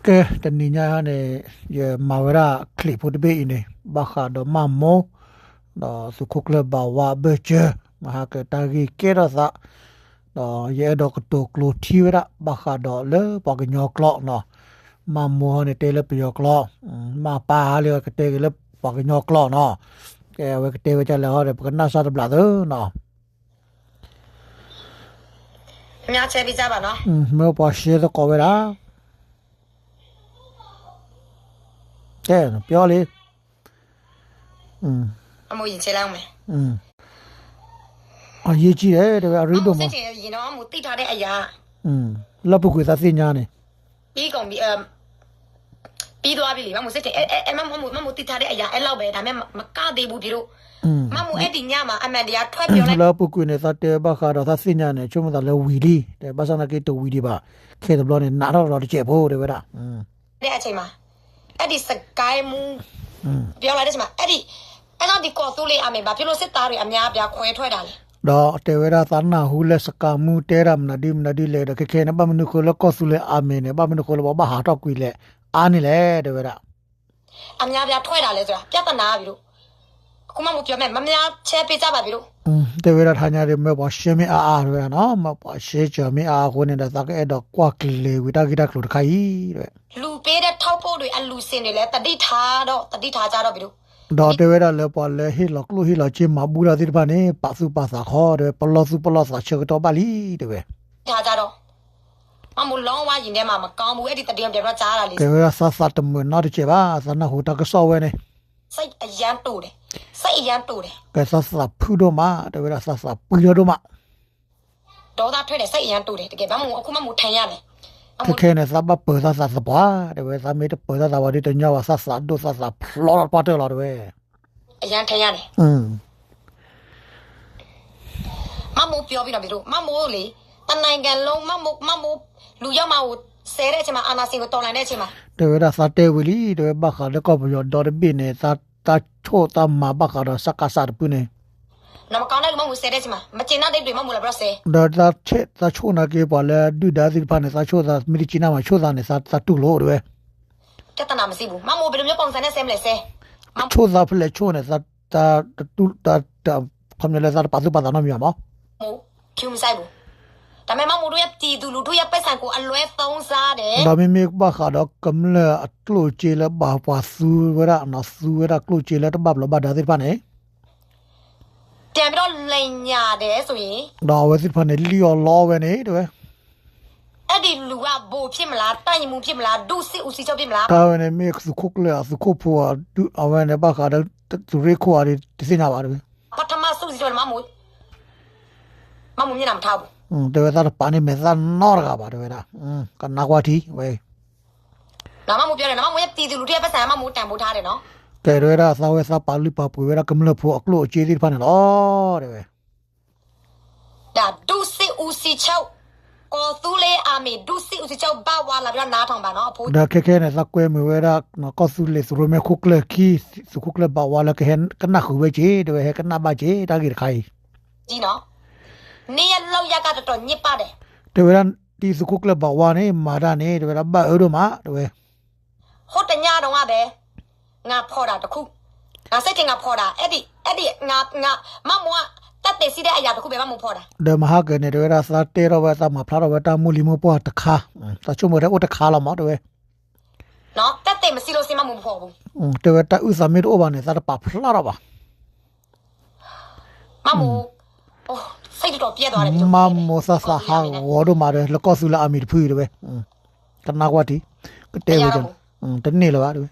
ကဲ, တနံၤညါန့ၣ် ယမၤဝဲဒၣ်ချံးဖိတဘ့ၣ်အံၤန့ၣ် ဘၣ်ဃးဒီးမၢ်မိၢ် ဒီးသုးခိၣ်ကျၢၢ်ဘၣ်ဝါအဘၢၣ်စၢၤ မဟါကတၢၢ်ဂ့ၢ်ကဲထီၣ်သး ဒီးယအဲၣ်ဒိးကတိၤကျိၤထံဝဲဒၣ် ဘၣ်ဃးဒီးလၢပှၤကညီကျိာ်နီၤ, မၢ်မိၢ်ဟီန့ၣ်တဲလၢပယီၤကျိာ်, မၢ်ပၢ်ဟါလၢကတဲက့ၤလၢပှၤကညီကျိာ်နီၤ, ကဲ အဝဲကတဲဝဲဒ်လဲၣ်ဟီဒီး ပကနၣ်စၢ်တဘျးသၢနီၤ, မ့ၢ်ပှၤရှဲသကိးဝဲဒၣ်, ကဲ ပျီလံ အရေးကြီးတယ် တဲဝဲ အရ့ဒိၣ်မး, လၢပူၤကွံာ်သးသ့ၣ်ညါန့ၣ်, ပြီးသွားပြီလေ, မမူစစ်တယ်, အဲအဲအဲမမမူမမူတိထားတဲ့အရာအဲ့လောက်ပဲ, ဒါပေမဲ့မကသေးဘူး, ပြီးတော့မမူအဲ့ဒီညမှာအမှန်တရားထွက်ပြောလိုက်, လၢပူၤကွံာ်န့ၣ် သးတဲဘၣ်ဃးဒီးသးသ့ၣ်ညါန့ၣ် ဆိကမိၣ်သးလၢဝံၤလံ, တဲဘၣ်ဆၣ်နာ်က့တဝံၤဒံးဘၣ်, ခဲတဘျီန့ၣ် နးထီၣ်လီၤတစဲးဖိတဲဝဲဒၣ် တဲ့အချိန်မှာ, အဲ့ဒီစကိုင်းမူး ပြောလိုက်တဲ့အချိန်မှာ, အဲ့ဒီအဲ့တော့ဒီကော်သူလေးအမင်းဘာဖြစ်လို့စစ်သားတွေအများအပြားခွဲထွက်တာလဲ, ဒီးတဲဝဲဒၣ်သးနၢ်ဟူလၢစကၤမူတဲဒၣ်မနုၤဒ်မနုၤဒ်လဲၣ်ဒီး ခဲခဲန့ၣ် ဘၣ်မနုၤဃိလၢကီၢ်သူလ့ၤအမ့ၢ်န့ၣ် ဘၣ်မနုၤဃိလၢပှၤဘၣ်ဟးထီၣ်ကွံာ်လဲၣ် အါန့ၣ်လဲၣ် တဲဝဲဒၣ် အများအပြားထွက်တာလဲဆိုတာ ပြဿနာပြီလို့, အခုမှမပြောမယ်, မများချဲပေးကြပါပြီလို့, တဲဝဲဒၣ်ထါညါဒီး မၢပှၤရှဲမ့ၢ်အါအါတဲဝဲဒၣ်နီၤ, မၢပှၤရှဲစၢၤမ့ၢ်အါအါအဃိန့ၣ်ဒီး သးကအဲၣ်ဒိးကွၢ်ကျဲၤဝံၤတၢ်ဂ့ၢ်တၢ်ကျိၤတခါအံၤ တဲဝဲ လူပေးတဲ့ထောက်ပို့တွေအလှူရှင်တွေလည်းသတိထားတော့သတိထားကြတော့ပြီလို့, ဒီးတဲဝဲဒၣ်လၢပှၤလၢဟ့ၣ်လီၤကျိၣ်ဟ့ၣ်လီၤစ့မၤဘူၣ်တၢ်သ့ၣ်တဖၣ်န့ၣ် ပာ်သူၣ်ပာ်သးခီ တဲဝဲ ပလီၢ်သူၣ်ပလီၢ်သးဆၢကတီၢ်ဘၣ်လံ တဲဝဲ ထားကြတော့, မမူလုံးဝရင်ထဲမှာမကောင်းဘူး, အဲ့ဒီသတင်းတွေတော့ကြားတာလေ, တဲဝဲဒၣ်သးသးတမုာ်နီတစဲးဘၣ်, သးနၢ်ဟူတၢ်ကစီၣ်ဝဲန့ၣ်, စိတ်အရမ်းတိုတယ်, စိတ်အရမ်းတိုတယ်, ကဲသးသးဖုၣ်ဒိၣ်မး တဲဝဲဒၣ်သးသးပှံထီၣ်ဒိၣ်မး ဒေါသထွက်တယ်, စိတ်အရမ်းတိုတယ်, တကယ်, မမူအခုမမူထိုင်ရတယ်, ခဲခဲန့ၣ် သးဘၣ်ပၢၤသးသးသပှၢ် တဲဝဲ, သးမ့ၢ်တပၢၤသးသးပှၢ်ဒ်တညီဘၣ် သးသးဒိၣ်သးသးဖျီထီၣ်တပှၢ်တၢၢ်လီၤ တဲဝဲ အရမ်းထိုင်ရတယ်, မမူပြောပြီးတော့ မမူလေ, တနိုင်ငံလုံး မမူ မမူ လူရောက်မှာကို ဆယ်တဲ့အချိန်မှာ အာဏာရှင်ကို တော်လှန်တဲ့အချိန်မှာ, တဲဝဲဒၣ်သးတဲဝံၤလံ တဲဝဲ ဘၣ်ဃးလၢကီၢ်ပယီၤဒီတဘ့ၣ်န့ၣ် သးဆိၣ်သးမၤဘၣ်ဃးဒီး စကစ တဖုန့ၣ်, ဒီးသးဆိၣ်နာ်က့ ပှၤလၢဒုၣ်ဒါသ့ၣ်တဖၣ်န့ၣ် သးဆိၣ်သးမ့ၢ်တစံးနၢ်မး ဆိၣ်သးန့ၣ် သးတူၢ်လိာ် တဲဝဲ ဆိၣ်သးဖဲလဲၣ်ဆိၣ်န့ၣ် ခီပညီလၢသးတပာ်သူၣ်ပာ်သးနီတမံၤဘၣ်မး ဒါပေမဲ့ မမူတို့ရဲ့ပြည်သူလူထုရဲ့ပိုက်ဆံကိုအလွဲသုံးစားတယ်, ဒီးမ့မ့ၢ်ဘၣ်ဃးဒီးကမျၢၢ်အကျိၣ်စ့လၢဘၣ်ပှၤသူဝဲဒၣ် သူဝဲဒၣ်ကျိၣ်စ့လၢတဘၣ်ဘျီးဘၣ်ဒါသ့ၣ်တဖၣ်န့ၣ်, ပြန်ပြီးတော့လိမ်ညာတယ်ဆိုရင်, ဒီးအဝဲသ့ၣ်တဖၣ်န့ၣ် လံၣ်အီၣ်လီအီၣ်ဝဲန့ၣ် တဲဝဲ အဲ့ဒီလူက ဗိုလ်ဖြစ်မလား, တပ်ရင်းမှူးဖြစ်မလား, ဒုစစ်ဦးစီးချုပ်ဖြစ်မလား, တၢ်ဝဲန့ၣ်မ့ၢ်သုးခိၣ်ကျၢၢ်ဧါ သုးခိၣ်ဖိဧါ, အဝဲန့ၣ်ဘၣ်ဃးဒီးသုးရ့ၣ်ခိၣ်ဧါဒီး တသ့ၣ်ညါဘၣ် တဲဝဲ ပထမစုစည်းချုပ် မမူ မမူမျက်နှာမထားဘူး, တဲဝဲသးတပာ်န့ၢ်မဲာ်သၣ်နီတဂၤဘၣ် တဲဝဲဒၣ်, ကနၣ်ကွၢ်ထံဝဲ မမူပြောတယ်နော်, မမူရဲ့ပြည်သူလူထုရဲ့ပိုက်ဆံ မမူတန်ဖိုးထားတယ်နော်, ကဲ တဲဝဲဒၣ် သးဝဲသးပာ်လုၢ်ပာ်ပှ့ၤဝဲဒၣ်ကမျၢၢ်ဖိအကျိၣ်အစ့သ့ၣ်တဖၣ်န့ၣ်လီၤ တဲဝဲ ဒုစစ်ဦးစီးချုပ်, ကော်သူလေးအာမီ ဒုစစ်ဦးစီးချုပ် ဘၣ်ဝါလာပြီးတော့နားထောင်ပါနော်, အဖိ, ဒီးခဲခဲန့ၣ် သးကွဲမုာ်ဝဲဒၣ် ကီၢ်သူလ့ၤသုးရိၣ်မဲာ်ခိၣ်ကျၢၢ်ခံ, သုးခိၣ်ကျၢၢ်ဘၣ်ဝါလၢကဟဲကနၣ်ဃုာ်ဝဲက့ၤ တဲဝဲ ဟဲကနၣ်ဘၣ်က့ၤ တၢ်ဂ့ၢ်တခါအံၤ, နည်းအလုပ်ရပ်ကတော်တော်ညစ်ပတ်တယ်, တဲဝဲဒၣ် ဒ်သုးခိၣ်ကျၢၢ်ဘၣ်ဝါန့ၣ် မၤတၢ်န့ၣ် တဲဝဲဒၣ် ဘၣ်အၢဒိၣ်မး တဲဝဲ ဟိုတညတုန်းကပဲ ငါဖော်တာတစ်ခု, ငါစိတ်ထဲ ငါဖော်တာ, အဲ့ဒီ အဲ့ဒီ ငါ ငါ မမူက သက်သေရှိတဲ့အရာတစ်ခုပဲ မမူဖော်တာ, ဒီးမဟါကၢၤန့ၣ် တဲဝဲဒၣ် သးတဲထီၣ်ဝဲ သးမၤဖျါထီၣ်ဝဲတၢ်မိၢ်လံၤမိၢ်ပှၢ်တခါ, သးဆိကမိၣ်ထဲအိၣ်တခါလီၤမး တဲဝဲ, သက်သေမရှိလို့ရှိရင် မမူမဖော်ဘူး, တဲဝဲ တၢ်အုၣ်သးမ့ၢ်တအိၣ်ဘၣ်န့ၣ် သးတပာ်ဖျါထီၣ်ဘၣ် မမူ စိတ်တော်တော်ပျက်သွားတယ်, မမူသးသးဟးဂီၤဒိၣ်မး တဲဝဲ လၢကီၢ်သူလ့ၤအမံၤတဖုအံၤ တဲဝဲ, ကနၣ်ကွၢ်ထံ, ကတဲဝဲ, တန့ၢ်လၢၤဘၣ် တဲဝဲ,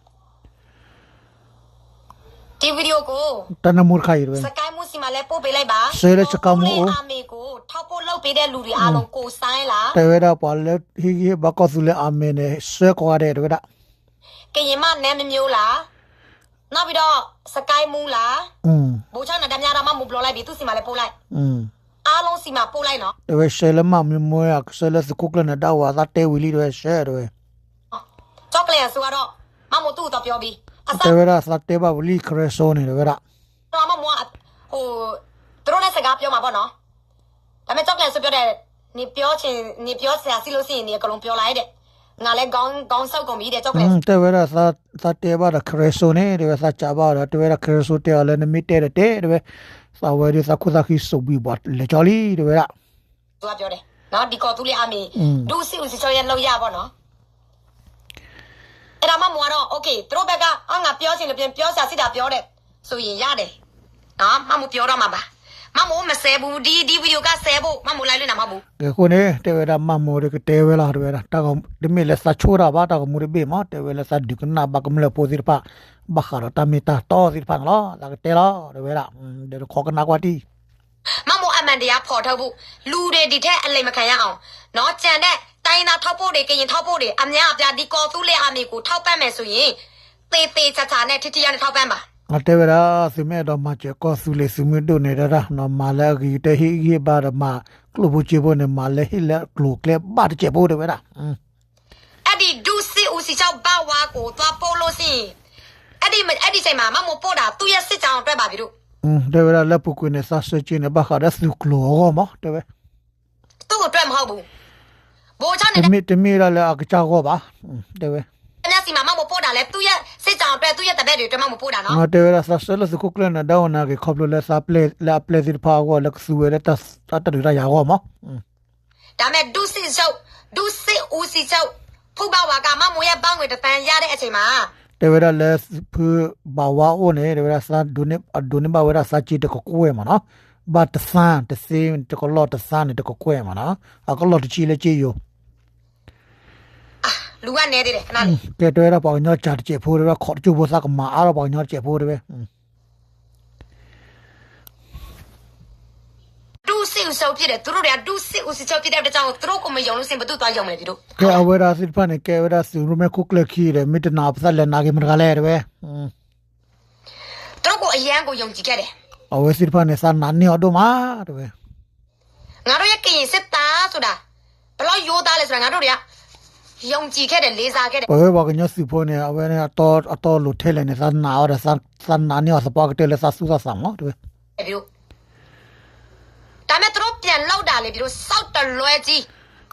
ဒီး video ကို တၢ်နၢမူတခါအံၤ တဲဝဲ, စကဲမူးဆီမှာလည်းပို့ပေးလိုက်ပါ, ဆှၢလၢစကဲမူးအိၣ်, ထောက်ပို့လုပ်ပေးတဲ့လူတွေအားလုံးကိုယ်စားလား, တဲဝဲဒၣ် ပှၤလၢဟ့ၣ်ဂံၢ်ဟ့ၣ်ဘါကီၢ်သူလ့ၤအမံၤန့ၣ် ဆှၢကိးဂၤဒဲး တဲဝဲဒၣ် ကရင်မနဲ့မမျိုးလား, နောက်ပြီးတော့ စကဲမူးလား, ဘိုးချုပ်နဲ့ဓာတ်များတော့ မမူပြောလိုက်ပြီ, သူ့ဆီမှာလည်းပို့လိုက်, အားလုံးဆီမှာပို့လိုက်နော်, တဲဝဲ ဆှၢလၢမမမျိုးဧါ, ဆှၢလၢသုးခိၣ်ကျၢၢ်နဒါဧါ, သးတဲဝံၤလံ တဲဝဲ ဆှၢ တဲဝဲ, ကျောက်ကျလဲဆိုတော့ မမူသူ့ကိုတော့ပြောပြီ, တဲဝဲဒၣ် သးတဲဘၣ်ဝံၤလံ ခရဲစိန့ၣ် တဲဝဲဒၣ် မမူက ဟို သူတို့နဲ့စကားပြောမှာပေါ့နော်, ဒါပေမဲ့ ကျောက်ကျလဲဆိုပြောတယ်, နေပြောချင် နေပြောစရာရှိလို့ရှိရင် နေအကုန်လုံးပြောလိုက်တဲ့, ငါလဲၤ ခေါင်း ခေါင်းဆုတ်ကုန်ပြီတဲ့ ကျောက်ဖြူ တဲဝဲဒၣ် သးတဲဘၣ်ဒီး ခရံာ်စိန့ၣ် တဲဝဲ သးကးဘၣ်ဒီး တဲဝဲဒၣ် ခရံာ်စိတဲအီၤလၢ နမ့ၢ်တဲဒီးတဲ တဲဝဲ သးဝဲဒီး သးခိၣ်သးဃံစိာ်ဘှံးဘှီးလဲၤကၠီလံ တဲဝဲဒၣ် ပြောတယ်နော် ဒီကော်သူလေးအမည် ဒုစစ်ဦးစီးချုပ်ရဲ့လုပ်ရပ်ပေါ့နော် အဲ့ဒါမှမဟုတ်တော့ okay သူတို့ဘက်က အာ ငါပြောချင်တယ် ပြောစရာရှိတာပြောတယ်ဆိုရင်ရတယ်နော် မမို့ပြောတော့မှာပါ မမို့မစဲဘူး ဒီ ဒီဗီဒီယိုကစဲဖို့ မမို့လိုက်လို့နမမို့ ကဲအဃိန့ၣ် တဲဝဲဒၣ် မမို့ဒီးကတဲဝဲလီၤ တဲဝဲဒၣ် တမ့ၢ်လၢသးဆိၣ်တၢ်ဘၣ် တၢ်ကမူတဘ့ၣ်မး တဲဝဲလၢသးဒုးကနၣ်ဘၣ်ကမျၢၢ်ဖိသ့ၣ်တဖၣ် ဘၣ်ဃးဒီးတၢ်မ့ၢ်တၢ်တီသ့ၣ်တဖၣ်န့ၣ်လီၤ သးကတဲလီၤ တဲဝဲဒၣ် ဒီးတခီကနၣ်ကွၢ်တံၢ် မမို့အမှန်တရားဖော်ထုတ်ဖို့ လူတွေဒီထက်အလိမ်မခံရအောင်နော် ကျန်တဲ့တိုင်းရင်းသားထောက်ပို့တွေ ကရင်ထောက်ပို့တွေ အများအပြား ဒီကော်သူလေးအမည်ကိုထောက်ပံ့မယ်ဆိုရင် သေသေချာချာနဲ့ ထိထိရောက်ရောက်နဲ့ ထောက်ပံ့ပါ တဲဝဲဒၣ် သုမ့ၢ်အဲၣ်ဒိးမၤစၢၤကီၢ်သူလ့ၤသုးမုၢ်ဒိၣ်န့ၣ်ဒၣ် မၤလၢအဂ့ၤကတၢၢ် ဟ့ၣ်ဂံၢ်ဟ့ၣ်ဘါဒီးမၤကျိၣ်ဖိစ့ဖိန့ၣ် မၤလၢဟ့ၣ်လၢအကျိၤအကျဲဘၣ်တစဲးဖိ တဲဝဲဒၣ် အဲ့ဒီဒုစစ်ဦးစီးချုပ်ဘဝါကိုသွားပို့လို့ရှိရင် အဲ့ဒီအဲ့ဒီချိန်မှာမမို့ပို့တာသူ့ရဲ့စစ်ကြောင်းအတွက်ပါဗျတို့ တဲဝဲဒၣ်လၢပူၤကွံာ်န့ၣ် သးစၢက့န့ၣ် ဘၣ်ဃးဒီးသုးကျိၤအဂီၢ်မး တဲဝဲ သူ့အတွက်မဟုတ်ဘူး ဗိုလ်ချုပ်နဲ့ တမ့ၢ်တမ့ၢ်ဒၣ်လၢအကစၢ်ဂီၢ်ဘၣ် တဲဝဲ မျက်စိမှာမမို့ပို့တာလဲသူ့ရဲ့စစ်ကြောင်းအတွက်သူ့ရဲ့တပည့်တွေအတွက်မမို့ပို့တာနော် တဲဝဲဒၣ် သးစၢလၢသုးခိၣ်ကျၢၢ်န့ၣ် ဒၣ်ဝဲနာ်က့ၤခီဖျိလၢသးပျဲၢ်လၢအပျဲၢ်သ့ၣ်တဖၣ်အဂီၢ် လၢကသူဝဲလၢတၢ်ဒုးတၢ်ယၤအဂီၢ်မး ဒါပေမဲ့ ဒုစစ်ချုပ် ဒုစစ်ဦးစီးချုပ် ဖုဘဝါက မမို့ရဲ့ဘတ်ငွေတစ်သန်းရတဲ့အချိန်မှာ တဲဝဲဒၣ်လၢဖုဘဝါအိၣ်န့ၣ် တဲဝဲဒၣ် အဒိးန့ၢ်ဘၣ်ဝဲဒၣ်သးစ့တကကွဲၢ်မးနီၤ ဘၣ်တသန်းတသ့ တကလီၢ်တသန်းန့ၣ် တကကွဲၢ်မးနီၤ အကလီၢ်တဆံလၢစ့ယိၤ လူကနဲသေးတယ်ခဏလေး ကဲတဲဝဲဒၣ်ပှၤကညီစှၤတစဲးဖိတဲဝဲ ခိးတကၠိၢ်ဖိသးကမၤအါထီၣ်ပှၤကညီတစဲးဖိတဲဝဲ ဒုစစ်ဦးစီးချုပ်ဖြစ်တယ် သူတို့တွေက ဒုစစ်ဦးစီးချုပ်ဖြစ်တဲ့အတွက်ကြောင့် သူတို့ကိုမယုံလို့ရှိရင် ဘယ်သူသွားယုံမလဲ ဒီတို့ ကဲအဝဲဒၣ်သ့ၣ်တဖၣ်န့ၣ် ကဲဝဲဒၣ်သုးရိၣ်မဲခိၣ်ကျၢၢ်ခံဒီး မ့ၢ်တနာ်ပသးလဲၤနာ်က့ၤမတဂၤလဲၣ် တဲဝဲ သူတို့ကိုအရမ်းကိုယုံကြည်ခဲ့တယ် အဝဲသ့ၣ်တဖၣ်န့ၣ် သးနာ်န့ၢ်အီၤဒိၣ်မး တဲဝဲ ငါတို့ရဲ့ကရင်စစ်သားဆိုတာ ဘယ်လောက်ရိုးသားလဲဆိုတာ ငါတို့တွေက ယုံကြည်ခဲ့တယ် လေးစားခဲ့တယ် ပဝဲပှၤကညီသုးဖိန့ၣ် အဝဲန့ၣ် အတီအလိၤထဲလဲၣ်န့ၣ် သးနာ်အီၤဒီး သးနာ်န့ၢ်အီၤသပှၢ်ကတၢၢ်လၢသးသူၣ်သးသးမး တဲဝဲ ဒါပေမဲ့ သူတို့ပြန်လုပ်တာလေ ဒီလို စောက်တလွဲကြီး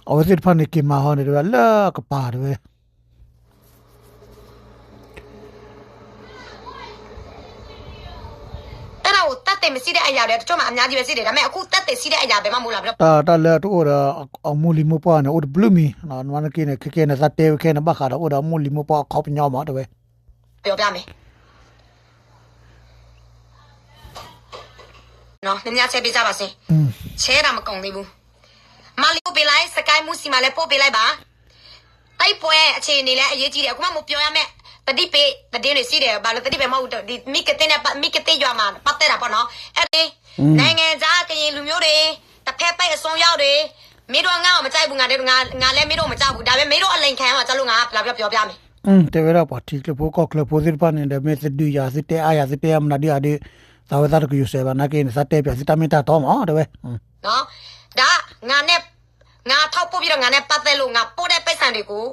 အဝဲသ့ၣ်တဖၣ်န့ၣ် က့ၤမၤဟီန့ၣ် တဲဝဲ လၢကပၤ တဲဝဲ အဲ့ဒါကို သက်သေမရှိတဲ့အရာတွေ တချို့မှာ အများကြီးပဲ ရှိတယ်။ ဒါပေမဲ့ အခု သက်သေရှိတဲ့အရာပဲ မမို့လာပြီးတော့ တၢ်လၢတအိၣ်ဒီး အမိၢ်လံၤမိၢ်ပှၢ်န့ၣ် အိၣ်တဘျုးမံၤ နက့န့ၣ် ခဲကဲန့ၣ် သးတဲဝဲခဲန့ၣ် ဘၣ်ဃးဒီးအိၣ်ဒီးအမိၢ်လံၤမိၢ်ပှၢ်အခီပညီမး တဲဝဲ ပြောပြမယ်။ နော် များများ ဆဲပေးကြပါစေ။ ဆဲတာ မကုန်သေးဘူး။ မလီပို့ပေးလိုက်၊ စကိုင်းမူးစီမှာလည်း ပို့ပေးလိုက်ပါ။ တိုက်ပွဲအခြေအနေလည်း အရေးကြီးတယ်။ အခုမှ မပြောရမယ့် သတိပေးသတင်းတွေ ရှိတယ်။ ဘာလို့ သတိပေးမဟုတ်ဘူး။ ဒီ မီးကသစ်နဲ့ မီးကသစ်ရွာမှာ ပတ်သက်တာပေါ့နော်။ အဲ့ဒီ နိုင်ငံခြားကရင်လူမျိုးတွေ တစ်ဖက်တိုက်အစွန်းရောက်တွေ မင်းတို့က ငါ့ကို မကြိုက်ဘူး။ ငါလည်း ငါလည်း မင်းတို့ကို မကြိုက်ဘူး။ ဒါပေမဲ့ မင်းတို့ အလိမ်ခံရမှာကြောက်လို့ ငါ လာပြီးတော့ ပြောပြမယ်။ တဲဝဲဒၣ် ပှၤထံချၢဖိကီၢ်ချၢဖိသ့ၣ်တဖၣ်န့ၣ်ဒီး မ့ၢ်သုဒုးယၤ သုတဲအါယၤ သုတဲအါမနုၤဒုးယၤဒီး သးဝဲသးတကယူၤစဲးဘၣ် နာ်က့န့ၣ် သးတဲပၠးသုတၢ်မ့ၢ်တၢ်တီမး တဲဝဲ ဒါ ငါနဲ့ ငါထောက်ပို့ပြီးတော့ ငါနဲ့ပတ်သက်လို့ ငါပို့တဲ့ပိုက်ဆံတွေကို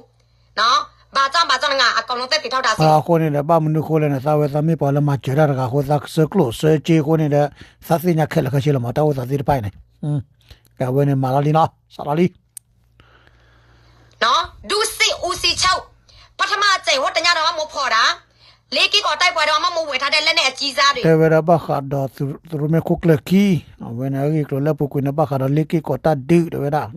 နော် ဘာကြောင့် ဘာကြောင့် ငါအကုန်လုံးသက်သေထောက်ထားစေ အဃိန့ၣ်ဒီး ဘၣ်မနုၤအဃိလဲၣ်န့ၣ် သးဝဲသးမ့ၢ်ပှၤလၢမၤစၢၤတၢ်တဂၤအဃိ သးဆှၢကျိၣ်ဆှၢစ့အဃိန့ၣ်ဒီး သးသ့ၣ်ညါခဲလၢာ်ခဲဆ့လီၤမး တၢ်အိၣ်သးသ့ၣ်တဖၣ်အံၤန့ၣ် ကဲ အဝဲန့ၣ်မၤလီၤလံနီၤ စးလီၤလံ နော် ဒုစစ်ဦးစီးချုပ် ပထမအကြိမ် ဟိုတညတော့ မမိုးဖော်တာ လေးကီးကော်တိုက်ပွဲတော့ မမိုးဝယ်ထားတဲ့ လက်နက်အကြီးစားတွေ တဲဝဲဒၣ်ဘၣ်ဃးဒီး သုးရိၣ်မဲခိၣ်ကျၢၢ်ခံ အဝဲန့ၣ် အဂ့ၢ်ကျိၤလၢပူၤကွံာ်န့ၣ် ဘၣ်ဃးဒီး လေးကီးကော်တၢ်ဒုး တဲဝဲဒၣ်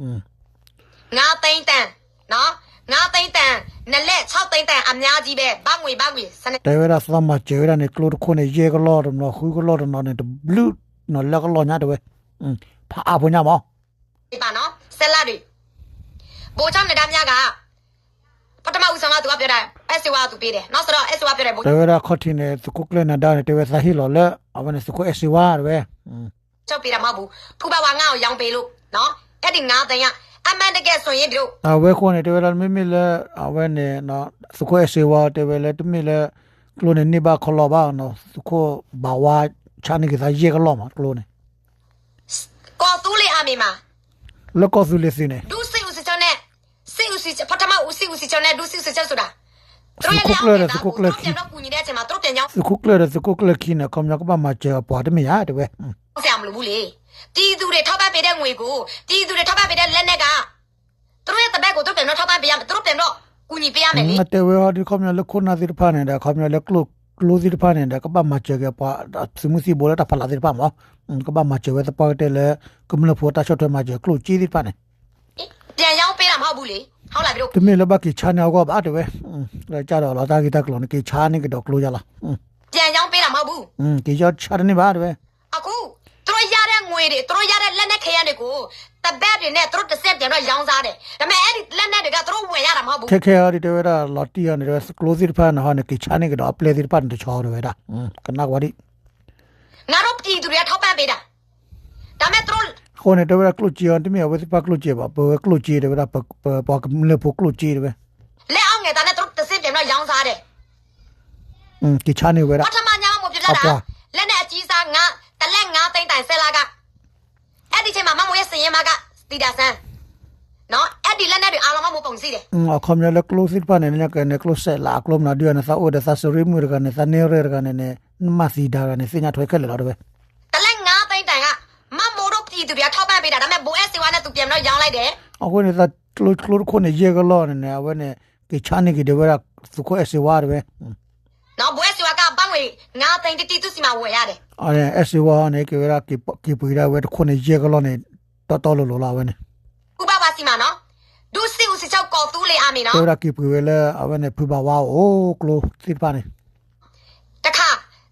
ငါးသိန်းတန် နော် ငါးသိန်းတန် နှစ်လက် ခြောက်သိန်းတန် အများကြီးပဲ ဘတ်ငွေ ဘတ်ငွေ စနေ တဲဝဲဒၣ် သးမၤစၢၤဝဲဒၣ်န့ၣ် ကျိတခိၣ်န့ၣ် ယဲၢ်ကလီၢ်တနီၤ ဃုကလီၢ်တနီၤန့ၣ် တဘျုးနီၤ လၢကလီၢ်ညါ တဲဝဲ ဖးအါဖိညါမး ပါနော် ဆယ်လတွေ ဗိုလ်ချုပ်နဒါမြက ပထမဦးဆောင်က သူကပြောတာ အဲစေဝါက သူပေးတယ် နောက်ဆိုတော့ အဲစေဝါပြောတယ် ဗိုလ်ချုပ် တဲဝဲဒၣ် ခီၣ်ထံးန့ၣ် သုးခိၣ်ကျၢၢ်နဒါန့ၣ် တဲဝဲ သးဟ့ၣ်လီၤလၢ အဝဲန့ၣ် သုးခိၣ်အဲစေဝါ တဲဝဲ ချုပ်ပေးတာမဟုတ်ဘူးဖူဘဝါငါ့ကိုရောင်းပေးလို့နော်အဲ့ဒီငါးသိန်းကအမှန်တကယ်ဆိုရင်ဒီလို အဝဲဃိန့ၣ် တဲဝဲဒၣ် မ့မ့ၢ်လၢ အဝဲန့ၣ် သုးခိၣ်အဲစေဝါ တဲဝဲလၢ တမ့ၢ်လၢ ကျိန့ၣ် န့ၢ်ဘၣ်ခီလီၤဘၣ်နီၤ သုးခိၣ်ဘၣ်ဝါ ဆါန့ၢ်က့ၤသးယဲၢ်ကလီၢ်မး ကျိန့ၣ် ကော်သူလေးအမည်မှာ လၢကီၢ်သူလ့ၤသုးန့ၣ် ဒုစစ်ဦးစီးချုပ်နဲ့ စစ်ဦးစီးချုပ် ပထမဦးစစ်ဦးစီးချုပ်နဲ့ ဒုစစ်ဦးစီးချုပ်ဆိုတာ သုးခိၣ်ကျၢၢ်ဒီးသုးခိၣ်ကျၢၢ်ခံ သူတို့ပြန်တော့ကူညီတဲ့အချိန်မှာ သူတို့ပြန်ရောက် သုးခိၣ်ကျၢၢ်ဒီးသုးခိၣ်ကျၢၢ်ခံန့ၣ် ခီပညီကဘၣ်မၤစၢၤအပှၤတမ့ၢ်ဧါ တဲဝဲ ဆရာမလို့ဘူးလေပြည်သူတွေထောက်ပံ့ပေးတဲ့ငွေကိုပြည်သူတွေထောက်ပံ့ပေးတဲ့လက်နက်ကသူတို့ရဲ့တပည့်ကိုသူတို့ပြန်တော့ထောက်ပံ့ပေးရမယ်သူတို့ပြန်တော့ ကူညီပေးရမယ်လေ တဲဝဲအီၤဒ် ခီပညီလၢခိၣ်နၢ်သ့ၣ်တဖၣ်န့ၣ်ဒီး ခီပညီလၢကျိၣ်ကျိသ့ၣ်တဖၣ်န့ၣ်ဒီး ကဘၣ်မၤစၢၤက့ၤပှၤသုးမုၢ်သံၣ်ဘိလၢတၢ်ဖီလာ်သ့ၣ်တဖၣ်မး, ကဘၣ်မၤစၢၤဝဲသပှၢ်ကတၢၢ်လၢ ကမျၢၢ်ဖိတၢ်ဆီၣ်ထွဲမၤစၢၤကျိၣ်စ့သ့ၣ်တဖၣ်န့ၣ် ပြန်ရောင်းပေးတာမဟုတ်ဘူးလေ ဟုတ်လား ဘယ်လို တမ့ၢ်လၢဘၣ်က့ၤဆါန့ၢ်အဂီၢ်ဘၣ်တဲဝဲ, လၢကၢ်ဒီးလီၤတၢ်ဂ့ၢ်တၢ်ကျိၤန့ၣ် က့ၤဆါန့ၢ်ကဒီးကျိယါလီၤ ပြန်ရောင်းပေးတာမဟုတ်ဘူး က့ၤယီၢ်ဆါတန့ၢ်ဘၣ်တဲဝဲ အခု သူတို့ရတဲ့ငွေတွေ သူတို့ရတဲ့လက်နက်ခဲယမ်းတွေကို တဘက်တွေနဲ့ သူတို့တစ်ဆင့်ပြန်တော့ရောင်းစားတယ်။ ဒါပေမဲ့ အဲ့ဒီလက်နက်တွေက သူတို့ဝယ်ရတာမဟုတ်ဘူး ခဲခဲအံၤဒ်တဲဝဲဒၣ် လီၤတံၢ်အီၤန့ၣ် တဲဝဲကျိသ့ၣ်တဖၣ်န့ၣ်ဟီန့ၣ် က့ၤဆါန့ၢ်ကဒီးအပျဲၢ်သ့ၣ်တဖၣ်န့ၣ်တဆီတဲဝဲဒၣ်, ကနၣ်ကွၢ်ဒံး ငါတို့ပြည်သူတွေက ထောက်ပံ့ပေးတာ ဒါပေမဲ့ သူတို့ အဃိန့ၣ် တဲဝဲဒၣ်ကျိၣ်စ့အီၤ တမ့ၢ်အဝဲသ့ၣ်တဖၣ်ကျိၣ်စ့ဘၣ် ပဝဲကျိၣ်စ့တဲဝဲဒၣ် ပပှၤကမျၢၢ်ဖိကျိၣ်စ့တဲဝဲ လက်အောက်ငယ်သားနဲ့ သူတို့တစ်ဆင့်ပြန်တော့ရောင်းစားတယ် က့ၤဆါန့ၢ်ဝဲဒၣ် ပထမညမှာ ပြောပြတာ အပှၤ လက်နက်အကြီးစား ငါး တစ်လက် ငါးသိန်း တိုင် ဆယ်လက အဲ့ဒီအချိန်မှာ မမိုးရဲ့စာရင်းမက သီတာဆန်း နော် အဲ့ဒီလက်နက်တွေအားလုံး မမိုးပုံစံတယ် အခီပညီလၢကျိသ့ၣ်တဖၣ်န့ၣ် လၢကန့ၣ်ကျိစဲးလးအကျိမနုၤဒုန့ၣ် သးအိၣ်ဒီးသးစရ့မုၣ်တဂၤန့ၣ် သးန့ၢ်ရဲၣ်တဂၤန့ၣ်န့ၣ် နမၤသံဒါဂၤန့ၣ် သ့ၣ်ညါထွဲခဲလၢာ်လီၤတဲဝဲ တစ်လက် ငါးသိန်း တိုင် က မမိုးတို့ ပြည်သူတွေက ထောက်ပံ့ပေးတာ ဒါပေမဲ့ ဘိုးအဲၣ်စေဝါနဲ့ သူပြန်ပြီးတော့ ရောင်းလိုက်တယ် အဃိန့ၣ် သးကျိကျိတခိၣ်န့ၣ် ယဲၢ်ကလီၢ်န့ၣ်န့ၣ် အဝဲန့ၣ် က့ၤဆါန့ၢ်က့ၤဒၣ်ဝဲဒၣ် သုးခိၣ်အဲၣ်စ့ဝါတဲဝဲ နော် ဘိုးအဲၣ်စေဝါက ဘတ်ငွေ ငါးသိန်း တိတိ သူ့ဆီမှာ ဝယ်ရတယ် အဲၣ်စ့ဝါန့ၣ် က့ၤဝဲဒၣ် က့ၤပှ့ၤဒၣ်ဝဲတခိၣ်န့ၣ် ယဲၢ်ကလီၢ်န့ၣ် တီတီလိၤလိၤလီၤအဝဲန့ၣ် ဖုဘၣ်ဝါဆီမှာနော် ဒုစစ်ဦးစီးချုပ် ကော်သူးလေ အာမီ နော် တဲဝဲဒၣ်က့ၤပှ့ၤဝဲလၢ အဝဲန့ၣ် ဖုဘၣ်ဝါအိၣ်ကျိသ့ၣ်တဖၣ်န့ၣ် တစ်ခါ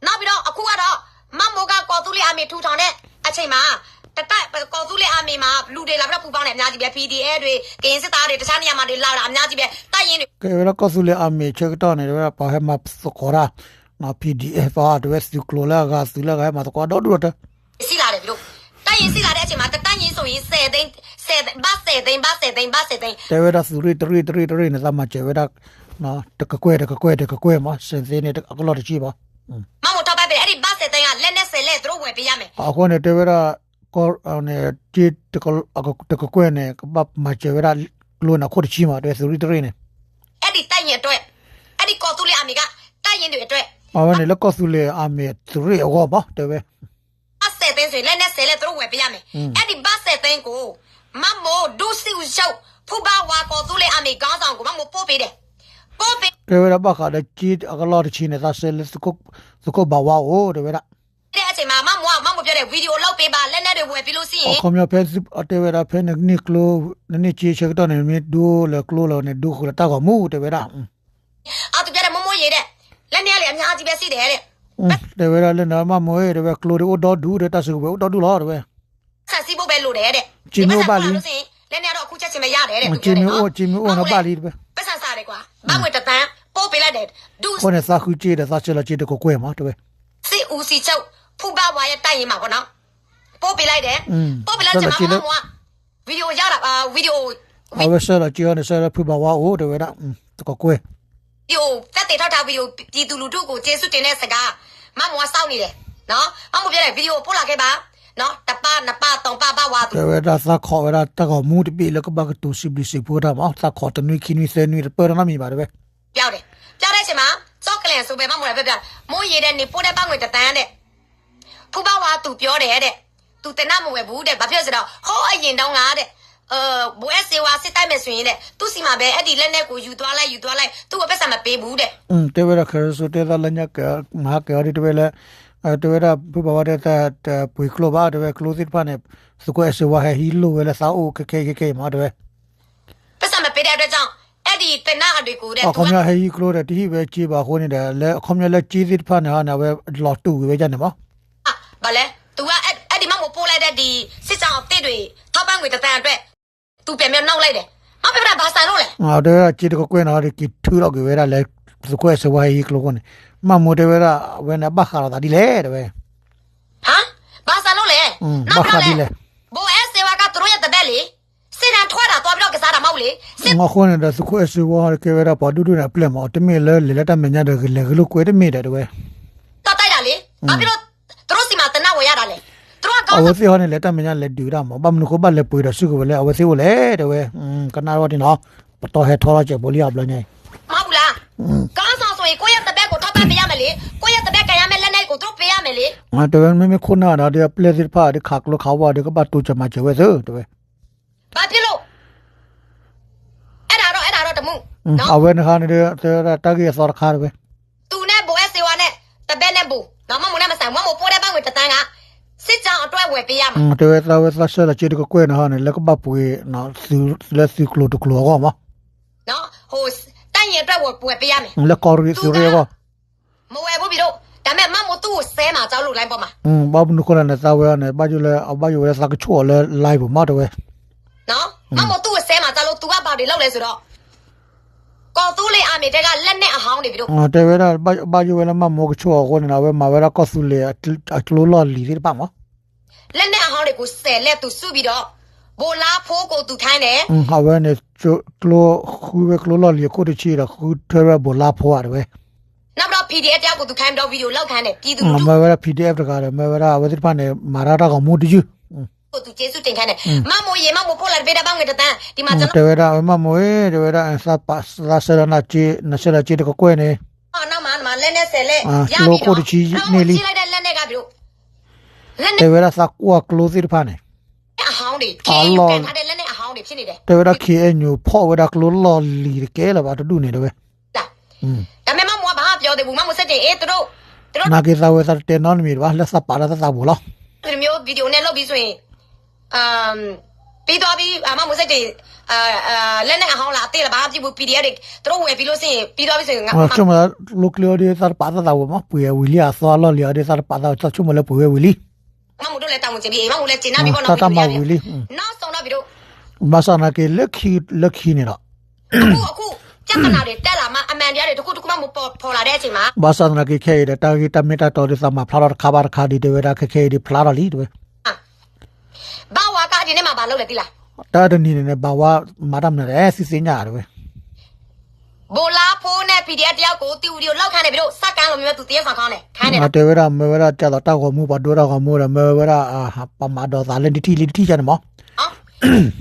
နောက်ပြီးတော့ အခုကတော့ မမိုးက ကော်သူးလေ အာမီ ထူထောင်တဲ့အချိန်မှာ တတိုက် ကော်သူးလေ အာမီ မှာ လူတွေလာပြီးတော့ ပူးပေါင်းတယ် အများကြီးပဲ ပီႇတီႇအက်ဖ် တွေ ကရင်စစ်သားတွေ တခြားနေရာမှာတွေ လာတာ အများကြီးပဲ တပ်ရင်းတွေ ကဲဝဲဒၣ်ကီၢ်သူလ့ၤအမ့ၢ်ဆၢကတီၢ်န့ၣ် တဲဝဲဒၣ်ပှၤဟဲမၤသကိးတၢ် ပီႇတီၣ်အ့ၣ် ပှၤတဲဝဲသုးကျိၤလၢအဂၤ သုးလၢအဂၤဟဲမၤသကိးဒီဒူၣ်ဒီးတၢ် စစ်လာတယ် သူတို့ တပ်ရင်းစစ်လာတဲ့အချိန်မှာ တစ်တပ်ရင်းဆိုရင် ဆယ်သိန်း ဆယ်သိန်း ဘတ် ဆယ်သိန်း ဘတ် ဆယ်သိန်း ဘတ် ဆယ်သိန်း တဲဝဲဒၣ်သုးရ့ၣ်တရ့ၣ်တရ့ၣ်တရ့ၣ်န့ၣ် သးမၤစၢၤဝဲဒၣ် တကကွဲၢ်တကကွဲၢ်တကကွဲၢ်မး စဲးသ့န့ၣ် အကလီၢ်တဆံဘၣ် မမိုးထောက်ပံ့ပေးတယ် အဲ့ဒီ ဘတ် ဆယ်သိန်းက လက်နက် ဆယ်လက် သူတို့ဝယ်ပေးရမယ် အဃိန့ၣ် တဲဝဲဒၣ် ကီၢ်န့ၣ် က့ တကကွဲၢ်န့ၣ် ကဘၣ်မၤစၢၤဝဲဒၣ် ကျိန့ၣ် အခိၣ်တဆံမး တဲဝဲသုးရ့ၣ်တရ့ၣ်န့ၣ် အဲ့ဒီတပ်ရင်းအတွက် အဲ့ဒီကော်သူးလေအမ့ၢ်က တပ်ရင်းတွေအတွက် အဝဲန့ၣ်လၢကီၢ်သူလ့ၤအမ့ၢ်သုးရ့ၣ်အဂီၢ်မး တဲဝဲ ဘတ် ဆယ်သိန်းဆိုရင် လက်နက် ဆယ်လက် သူတို့ဝယ်ပေးရမယ် အဲ့ဒီ ဘတ် ဆယ်သိန်းကို မမိုး ဒုစစ်ဦးစီးချုပ် ဖုဘၣ်ဝါ ကော်သူးလေ အာမီ ခေါင်းဆောင်ကို မမိုး ပို့ပေးတယ် ပို့ပေး တဲဝဲဒၣ်ဘၣ်ဃးဒီးက့အကလီၢ်တဆံန့ၣ် သးဆဲးလၢ သုးခိၣ်ဘၣ်ဝါအိၣ် တဲဝဲဒၣ် တဲ့အချိန်မှာ မမိုးက မမိုးပြောတယ် ဗီဒီယိုလုပ်ပေးပါ လက်နက်တွေဝယ်ပေးလို့ရှိရင် အခီပညီဖဲ တဲဝဲဒၣ်ဖဲနန့ၢ်ကျိ နန့ၢ်က့ဆၢကတီၢ်န့ၣ် မ့ၢ်ဒိလၢကျိလီၤန့ၣ် ဒိဃုာ်လၢတၢ်ဂီၤမူ တဲဝဲဒၣ် အသူပြောတယ် မိုးမိုးရေ တဲ့ လက်နက်လေ အများကြီးပဲရှိတယ် တဲ့ တဲဝဲဒၣ်လၢနမမိုး တဲဝဲကျိဒ်အိၣ်ဒီဒူၣ်ဒီး တၢ်စုကဝဲၤအိၣ်ဒီဒူၣ်လီၤ တဲဝဲ ပိုက်ဆံစီးဖို့ပဲလိုတယ်တဲ့ က့မ့ၢ်အိၣ်ဘၣ်လံ ပိုက်ဆံစီးလို့ရှိရင် လက်နက်ကတော့အခုချက်ချင်းပဲရတယ်တဲ့ က့မ့ၢ်အိၣ် က့မ့ၢ်အိၣ်န့ၣ်ဘၣ်လံ တဲဝဲ ပိုက်ဆံစားတယ်ကွာ ဘတ်ငွေတစ်သန်း ပို့ပေးလိုက်တယ် ဒု အဃိန့ၣ် သးဃုက့ဒီး သးဆဲးလီၤက့တကကွဲၢ်မး တဲဝဲ စစ်ဦးစီးချုပ် ဖုဘၣ်ဝါရဲ့တပ်ရင်းမှာပေါ့နော် ပို့ပေးလိုက်တယ် ပို့ပေးလိုက်တဲ့မှာ မမိုးက ဗီဒီယိုရတာ ဗီဒီယို အဝဲဆဲးလီၤက့အီၤန့ၣ် ဆဲးလီၤဖုဘၣ်ဝါအိၣ် တဲဝဲဒၣ် တကကွဲၢ် ဗီဒီယို သက်သေထွက်ထား ဗီဒီယို ပြည်သူလူထုကို ကျေးဇူးတင်တဲ့စကား မမိုးက စောင့်နေတယ်နော် မမိုးပြောတယ် ဗီဒီယို ပို့လာခဲ့ပါနော် တစ်ပါ နှစ်ပါ သုံးပါ ဘၣ်ဝါသူ တဲဝဲဒၣ်သးခိးဝဲဒၣ်တၢ်ဂီၤမူတဘ့ၣ်လၢကဘၣ်ကတိၤစံးဘျုးစံးဖှိၣ်တၢ်မး သးခိးတနွံခံနွံသၢနွံ တပၢၢ်တၢ်နီတမံၤဘၣ် တဲဝဲ ပြောတယ် ပြောတဲ့အချိန်မှာ စောင့်ကြည့်ဆိုပဲ မမိုးလည်းပြောပြ မိုးရေ တဲ့ နေပို့တဲ့ဘတ်ငွေတစ်သန်း တဲ့ ဖုဘၣ်ဝါ သူပြောတယ် တဲ့ သူသေနတ်မဝယ်ဘူး တဲ့ ဘာဖြစ်လို့လဲဆိုတော့ ဟိုးအရင်တုန်းက တဲ့ ဘိုးအဲၣ်စ့ဝါ စစ်တိုက်မယ်ဆိုရင် တဲ့ သူ့ဆီမှာပဲ အဲ့ဒီလက်နက်ကို ယူသွားလိုက် ယူသွားလိုက် သူ့ကိုပိုက်ဆံမပေးဘူး တဲ့ တဲဝဲဒၣ် ခဲရၢ်စိတဲသးလၢညါကဲ မၤဟါကဲအီၤဒ် တဲဝဲလၢ တဲဝဲဒၣ် ဖုဘၣ်ဝါ တဲ တပှ့ၤကျိဘၣ် တဲဝဲ ကျိသ့ၣ်တဖၣ်န့ၣ် သုးခိၣ်အဲၣ်စ့ဝါ ဟဲဟံးလိၢ်ဝဲလၢသးအိၣ်ခဲခဲခဲခဲအံၤမး တဲဝဲ ပိုက်ဆံမပေးတဲ့အတွက်ကြောင့် အဲ့ဒီသေနတ်တွေကို တဲ့ အခီပညီဟဲဟံးကျိဒီး တဟံးဝဲက့ဘၣ်အဃိန့ၣ်ဒီး လၢအခီပညီလၢက့သ့ၣ်တဖၣ်န့ၣ်ဟီန့ၣ် အဝဲလီၤတူာ်ကွံာ်ဝဲဒၣ်န့ၣ်မး ဘာလဲ သူက အဲ့ဒီ မမိုးပို့လိုက်တဲ့ ဒီ စစ်ကြောင်းအသစ်တွေ ထောက်ပံ့ငွေတစ်သန်းအတွက် သူပြန်ပြီးနောက်လိုက်တယ် မမိုးပြောတာ ဘာဆန်လို့လဲ တဲဝဲဒၣ်က့တကကွဲၢ်န့ၣ်ဟီဒီး က့ထုးထီၣ်ကွံာ်ဝဲဒၣ်လၢ သုးခိၣ်အဲၣ်စ့ဝါဟဲဟံးကျိအဃိန့ၣ် မမိုးတဲဝဲဒၣ် အဝဲန့ၣ်ဘၣ်ဃးလိာ်သးဒ်လဲၣ် တဲဝဲ ဟါ ဘာဆန်လို့လဲ ဘၣ်ဃးဒ်လဲၣ် ဘိုးအဲၣ်စ့ဝါက သူတို့ရဲ့တပည့်လေ စစ်တမ်းထွက်တာ သွားပြီးတော့ကစားတာမဟုတ်ဘူးလေ စစ် အဃိန့ၣ်ဒီး သုးခိၣ်အဲၣ်စ့ဝါကဲဝဲဒၣ်ပှၤဒူၣ်ဒူၣ်န့ၣ်အပျဲၢ်မး တမ့ၢ်လၢလဲၤလၢတၢ်မဲာ်ညါဒီး လဲၤဂဲၤလိာ်ကွဲတမ့ၢ်ဒီး တဲဝဲ တော့တိုက်တာလေ ဘာဖြစ်လို့ သူတို့ဆီမှာသေနတ်ဝယ်ရတာလဲ သူတို့က အဝဲသ့ၣ်ဟီန့ၣ် လဲၤတၢ်မဲာ်ညါလဲၤဒုးတၢ်မး ဘၣ်မနုၤဃိဘၣ်လဲၤပှ့ၤဒီးစုကဝဲၤလၢအဝဲသ့ၣ်အိၣ်လဲၣ် တဲဝဲ ကနၣ်ဝဲဒ်နီၤ ပတီၢ်ဟဲထီထီၣ်ကဲးဘိလံအဘျီညါအံၤ မဟုတ်ဘူးလား ခေါင်းဆောင်ဆိုရင် ကိုယ့်ရဲ့တပည့်ကို ထောက်ပံ့ပေးရမယ်လေ။ ကိုယ့်ရဲ့တပည့် ကံရမ်းမဲ့ လက်နက်ကို သူတို့ပေးရမယ်လေ။ တဲဝဲ မ့မ့ၢ်ခိၣ်နၢ်ဒီး အပျဲၢ်သ့ၣ်တဖၣ်ဒီး ခးကျိခးဝါဒီး ကဘၣ်တိစၢၤမၤစၢၤဝဲသ့ တဲဝဲ ဘာဖြစ်လို့ အဲ့ဒါတော့ အဲ့ဒါတော့ တမူ အဝဲန့ၣ်ဟါန့ၣ်ဒီး တဲဝဲဒၣ်တၢ်ဂ့ၢ်အသီတခါတဝဲ သူနဲ့ဗိုလ်အဲၣ်စ့ဝါနဲ့ တဘက်နဲ့ဗိုလ် နော် မမူနဲ့မဆိုင် မမူပို့တဲ့ဘဏ်ငွေတစ်သန်းက စစ်ကြောင်းအတွက်ဝယ်ပေးရမှာ တဲဝဲသးဝဲသးဆှၢလီၤစ့တကကွဲၢ်န့ၣ်ဟါန့ၣ် လၢကဘၣ်ပှ့ၤ လၢသုးကျိၤတကျိၤအဂီၢ်မး တပ်ရင်းအတွက်ဝယ်ပေးရမယ် လၢကီၢ်ရ့ၣ်သုးရ့ၣ်အဂီၢ် မဝယ်ဘူးပြီတို့ ဒါပေမဲ့ မမူသူ့ကိုဆဲမှာ ကျောင်းလူလိုင်းပေါ်မှာ ဘၣ်မနုၤဃိလဲၣ်န့ၣ် သးဝဲန့ၣ် ဘၣ်ယိၣ်လၢ အဘၣ်ယိၣ်ဝဲလၢသးကဆိၣ်အီၤလၢ live ပူၤမးတဲဝဲ မမူသူ့ကိုဆဲမှာ ကျောင်းလူ သူကဘာတွေလုပ်လဲဆိုတော့ ကီၢ်သူလ့ၤအမံၤတဲက လက်နက်အဟောင်းတွေပြီတို့ တဲဝဲဒၣ် ဘၣ်ယိၣ်ဝဲလၢမမူကဆိၣ်အီၤအဃိန့ၣ် အဝဲမၤဝဲဒၣ်ကီၢ်သူလ့ၤအကျိလီၢ်လံၤသ့ၣ်တဖၣ်မး လက်နက်အဟောင်းတွေကို ဆဲးလဲသူစုပြီးတော့ ဗိုလ်လားဖိကိုသူခိုင်းတယ် အဝဲန့ၣ် ကျိ ဃုဝဲကျိလီၢ်လံၤအခိၣ်တဆံဒီး ဃုထၢဝဲဘိၣ်လါဖိဧါတဲဝဲ နောက်ပြီးတော့ PDF တယောက်ကိုသူခိုင်းပြီးတော့ video လောက်ခိုင်းတယ်ပြည်သူလူထု မ့ၢ်ဝဲဒၣ် PDF တဂၤဒီး မ့ၢ်ဝဲဒၣ်အဝဲသ့ၣ်တဖၣ်န့ၣ် မၤတၢ်တၢ်ဂီၤမူတယုၢ် ကိုသူကျေးဇူးတင်ခိုင်းတယ် မမိုးရေ မမိုးပို့လာတပေးတဲ့ဘဏ်ငွေတစ်သန်း ဒီမှာကျွန်တော် တဲဝဲဒၣ် မမိုးရေ တဲဝဲဒၣ် သးဆှၢလီၤ နဆှၢလီၤစ့တကကွဲၢ်န့ၣ် နောက်မှာ လက်နက်ဆဲးလဲ ကျိခိၣ်တဆံန့ၣ်လံ လက်နက်အဟောင်း တဲဝဲဒၣ်သးကွၢ်ကျိသ့ၣ်တဖၣ်န့ၣ် အလီၢ် လက်နက်အဟောင်းတွေဖြစ်နေတယ် တဲဝဲဒၣ် ခ့အဲညိၣ် ဖီၣ်ဝဲဒၣ်ကျိလီၢ်လံၤတကဲလၢၤဘၣ်တဒူၣ်န့ၣ်တဲဝဲ ဒါပေမဲ့ မမူက ဘာမှပြောသေးဘူး မမူစစ်တွေ အဲ သူတို့ နာ်က့ၤသးဝဲသးတတဲနီတမံၤဘၣ် လၢသးပာ်တၢ်သးသးပူၤလီၤ ဒီလိုမျိုး video နဲ့လုပ်ပြီးဆိုရင် အမ် ပြီးသွားပြီ အမမူစစ်တွေ အ အ လက်နက်အဟောင်းလား အသစ်လား ဘာမှမဖြစ်ဘူး PDF တွေ သူတို့ဝယ်ပြီးလို့ရှိရင် ပြီးသွားပြီဆိုရင် ငါ ဆိကမိၣ်လၢကျိကျ့အီၤဒီး သးတပာ်သးသးဝဲမး ပှ့ၤဝံၤလံ အသီအလီၢ်လံၤအီၤဒီး သးတပာ်သးဝဲ သးဆိကမိၣ်လၢပှ့ၤဝဲဝံၤလံ မမူတို့လည်း တာဝန်ကျေပြီ မမူလည်း ကျေနပ်ပြီပေါ့နော် တၢ် မၤဝံၤလံ နောက်ဆုံးတော့ပြီတို့ ဘၣ်ဆၣ်သနာ်က့ လၢခံ လၢခံန့ၣ်ဒီး အခု အခု ပြဿနာတွေ တက်လာမှ အမှန်တရားတွေ တစ်ခုတစ်ခုမှ မပေါ်လာတဲ့အချိန်မှာ ဘၣ်ဆၣ်သနာ်က့ ခဲအံၤဒီး တၢ်ဂ့ၢ်တၢ်မ့ၢ်တၢ်တီဒီး သးမၤဖျါထီၣ်တခါဘၣ်တခါဒံး တဲဝဲဒၣ် ခဲခဲအံၤဒံး ဖျါထီၣ်လံ တဲဝဲ ဘဝက ဒီနေ့မှာ ဘာလုပ်လဲ သိလား တၢ်တနံၤန့ၣ်န့ၣ် ဘဝ မၤတၢ်မနုၤလဲၣ် သုသ့ၣ်ညါ တဲဝဲ ဗိုလ်လားဖိနဲ့ PDF တယောက်ကို သူ့ video လောက်ခိုင်းတယ် ပြီးတော့ စက္ကန့်လိုမျိုး သူသရုပ်ဆောင်ခိုင်းတယ် ခိုင်းတယ်နော် တဲဝဲဒၣ် မ့ၢ်ဝဲဒၣ် ကၢ်သိးတၢ်ဂီၤမူ ပှၤဒိတၢ်ဂီၤမူဒီး မ့ၢ်ဝဲဒၣ် ပှၤမၤဒိးသးလၢ လံထံၣ်လံထံၣ်ကန့ၣ်မး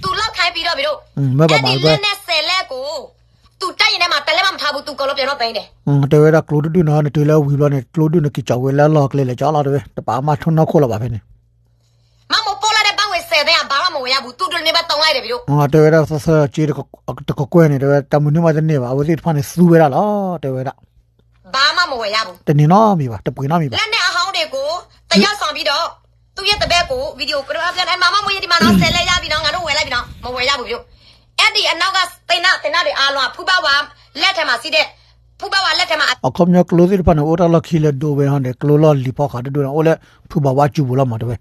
သူလောက်ခိုင်းပြီးတော့ ပြီးတော့ မ့ၢ်ဘၣ်မၤဝဲ အဲ့ဒီလက်နက်ဆယ်လက်ကို သူတပ်ရင်းထဲမှာ တစ်လက်မှမထားဘူး သူအကုန်လုံးပြန်တော့သိမ်းတယ် တဲဝဲဒၣ်ကျိတဒူၣ်န့ၣ် နတုၤလၢဝံၤဘျီန့ၣ် ကျိဒူၣ်န့ၣ် က့ၤကၠီဝဲလၢအလီၢ်ကျဲလဲၣ်ကၠီလီၤ တဲဝဲ တပာ်မၤထီၣ်နီၢ်ခိၣ်လၢၤဘၣ်ဖဲန့ၣ် မမူပို့လိုက်တဲ့ဘဏ်ငွေဆယ်သိန်းက ဘာမှမဝယ်ရဘူး သူ့ဒုတ်နေပဲသုံးလိုက်တယ် ပြီးတော့ တဲဝဲဒၣ် သးဆှၢလီၤစ့တကကွဲၢ်န့ၣ် တဲဝဲ တၢ်မနုၤမးတန့ၢ်ဘၣ် အဝဲသ့ၣ်တဖၣ်န့ၣ် သူဝဲဒၣ်လီၤ တဲဝဲဒၣ် ဘာမှမဝယ်ရဘူး တန့ၢ်နီတမံၤဘၣ် တပှ့ၤနီတမံၤဘၣ် လက်နက်အဟောင်းတွေကို သရုပ်ဆောင်ပြီးတော့ သူ့ရဲ့တပည့်ကို video ကပြောပြတယ် မမူ ဒီမှာနော် ဆယ်လက်ရပြီနော် ငါတို့ဝယ်လိုက်ပြီနော် မဝယ်ရဘူး ပြီးတော့ အဲ့ဒီအနောက်က သေနတ် သေနတ်တွေအားလုံးက ဖုဘဝလက်ထဲမှာရှိတဲ့ ဖုဘဝလက်ထဲမှာ အခီပညီကျိသ့ၣ်တဖၣ်န့ၣ် အိၣ်တၢ်လီၢ်ခံလၢဒိဝဲဟီန့ၣ် ကျိလီၢ်လံၤဖီဃးတဒူၣ်န့ၣ် အိၣ်လၢဖုဘဝစုပူၤလီၤမး တဲဝဲ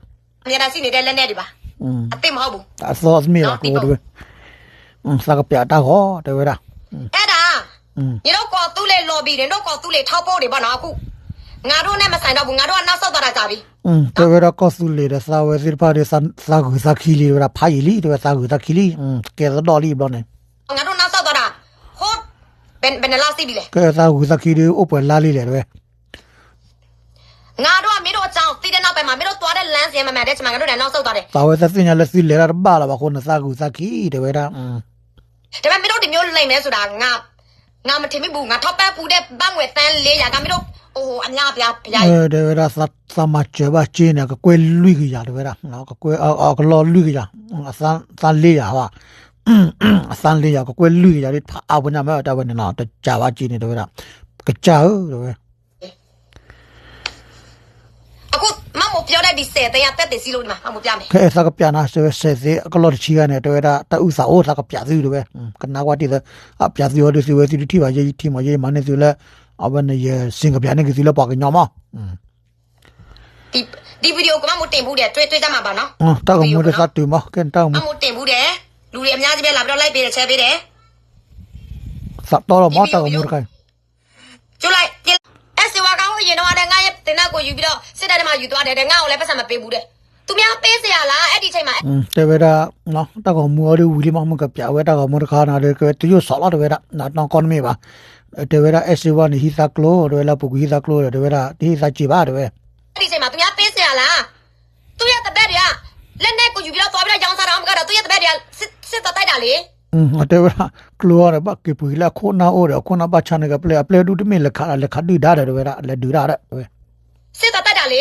အမြဲတမ်းရှိနေတဲ့လက်နက်တွေပါ အသစ်မဟုတ်ဘူး အသီအသမ့ၢ်ဘၣ် ကျိတဲဝဲ သးကပျးတၢ်ဂီၤ တဲဝဲဒၣ် အဲ့ဒါ ညီတို့ကီၢ်သူလ့ၤ lobby တွေ တို့ကီၢ်သူလ့ၤ ထောက်ပို့တွေပေါ့နော် အခု ငါတို့နဲ့မဆိုင်တော့ဘူး ငါတို့ကနောက်ဆုတ်သွားတာကြာပြီ တဲဝဲဒၣ်ကီၢ်သူလ့ၤဒီးသးဝဲသ့ၣ်တဖၣ်ဒီး သးဂုၤသးခံလံ တဲဝဲဒၣ် ဖးယံာ်လံ တဲဝဲ သးဂုၤသးခံလံ ကဲသဒီၣ်လံဘျီန့ၣ် ငါတို့နောက်ဆုတ်သွားတာ ဟုတ် ဘယ်နှစ်လရှိပြီလဲ ကဲသးဂုၤသးခံဒီး အိၣ်ပှဲၤလါလံလဲၣ် တဲဝဲ ငါတို့ကမင်းတို့အကြောင်းသိတဲ့နောက်ပိုင်းမှာ မင်းတို့သွားတဲ့လမ်းစဉ်မမှန်တဲ့အချိန်မှာ ငါတို့လည်းနောက်ဆုတ်သွားတယ် သးဝဲသးသ့ၣ်ညါလၢသုလဲၤတၢ်တဘၣ်လၢၤဘၣ်အဃိန့ၣ် သးဂုၤသးခံ တဲဝဲဒၣ် ဒါပေမဲ့ မင်းတို့ဒီမျိုးလိမ်မယ်ဆိုတာ ငါ ငါမထင်မိဘူး ငါထောက်ပံ့ဖူးတဲ့ဘတ်ငွေသန်းလေးရာက မင်းတို့ အိုဟို အများအပြား ဘုရားကြီး တဲဝဲဒၣ် သးမၤစၢၤဘၣ်စ့န့ၣ် ကကွဲၢ်လွံၢ်ကယၤ တဲဝဲဒၣ် ကကွဲၢ်အကလီၢ်လွံၢ်ကယၤ အသန်းလေးရာဘၣ် အသန်းလေးရာ ကကွဲၢ်လွံၢ်ကယၤ ဒ်ဖးအါဝဲညါမ့ၢ်တၢ်ဝဲန့ၣ်နီၤ တစၢ်ဘၣ်စ့န့ၣ် တဲဝဲဒၣ် ကစၢ်ဧၢ တဲဝဲ အခု မမူပြောတတ်ဒီး ဆယ်သိန်းက သက်သေရှိလို့ ဒီမှာ မမူပြမယ် ခဲအံၤသးကပျးနၤ တဲဝဲ ဆယ်သိန်းအကလီၢ်တဆံဂၤန့ၣ် တဲဝဲဒၣ် တၢ်အုၣ်သးအိၣ် သးကပျးသု တဲဝဲ ကနၣ်ကွၢ်တံၢ်သၢ အပျးသုအီၤဒုးသုဝဲသုတထံၣ်ဘၣ် ယဲယထံၣ်မး ယဲယမၤန့ၢ်သုလၢ အဝဲန့ၣ် ယစ့ကပျးန့ၢ်က့ၤသုလၢပှၤကညီမး ဒီ video ကမမူတင်ဘူးဒီး တွေ့ တွေ့ကြမှာပါနော် တၢ်ဂီၤမူတသးတုၤမး ကဲနတၢ်ဂီၤမူ မမူတင်ဘူးဒီး လူတွေအများကြီးပဲလာပြီးတော့ like ပေးတယ် share ပေးတယ် သးတီလီၤမး တၢ်ဂီၤမူတခါ ကျူလိုက် အဲ စ့ဝါက ဟိုး ရင်တော့ ငါ့ သေနတ်ကို ယူပြီးတော့ စစ်တပ်ထဲမှာ ယူသွားတယ်တဲ့ ငါ့ကိုလည်း ပိုက်ဆံမပေးဘူးတဲ့ သူများပေးစရာလား အဲ့ဒီအချိန်မှာ တဲဝဲဒၣ် တၢ်ဂီၤမူအီၤဒုးဝံၤလံမး မုၢ်ကပျးဝဲတၢ်ဂီၤမူတခါန့ၣ်ဒီး ကဝဲတယိၣ်စီၣ်လီၤ တဲဝဲဒၣ် နီၢ်ကီၢ်တမ့ၢ်ဘၣ် တဲဝဲဒၣ် အဲ စ့ဝါန့ၣ် ဟံးသးကျိ တဲဝဲလၢပူၤကွံာ်ဟံးသးကျိဒီး တဲဝဲဒၣ် တဟ့ၣ်သးစ့ဘၣ် တဲဝဲ ဒီအချိန်မှာ သူများပေးစရာလား သူ့ရဲ့တပည့်တွေက လက်နက်ကိုယူပြီးတော့ သွားပြီးတော့ ရောင်းစားတာ မကတော့ သူ့ရဲ့တပည့်တွေက စစ် စစ်သားတိုက်တာလေ တဲဝဲဒၣ် ကျိအီၤဒီး ဘၣ်က့ၤပှ့ၤလၢအခိၣ်နၢ်အိၣ်ဒီး အခိၣ်နၢ်ဘၣ်ဆါန့ၣ်ကပျဲၢ် အပျဲၢ်ဒူၣ်တမ့ၢ်လဲၤခးဒီး လဲၤခးဒုၣ်ဒါဒီး တဲဝဲဒၣ် လဲၤဒုးဒၣ်ဒီး တဲဝဲ စစ်သားတိုက်တာလေ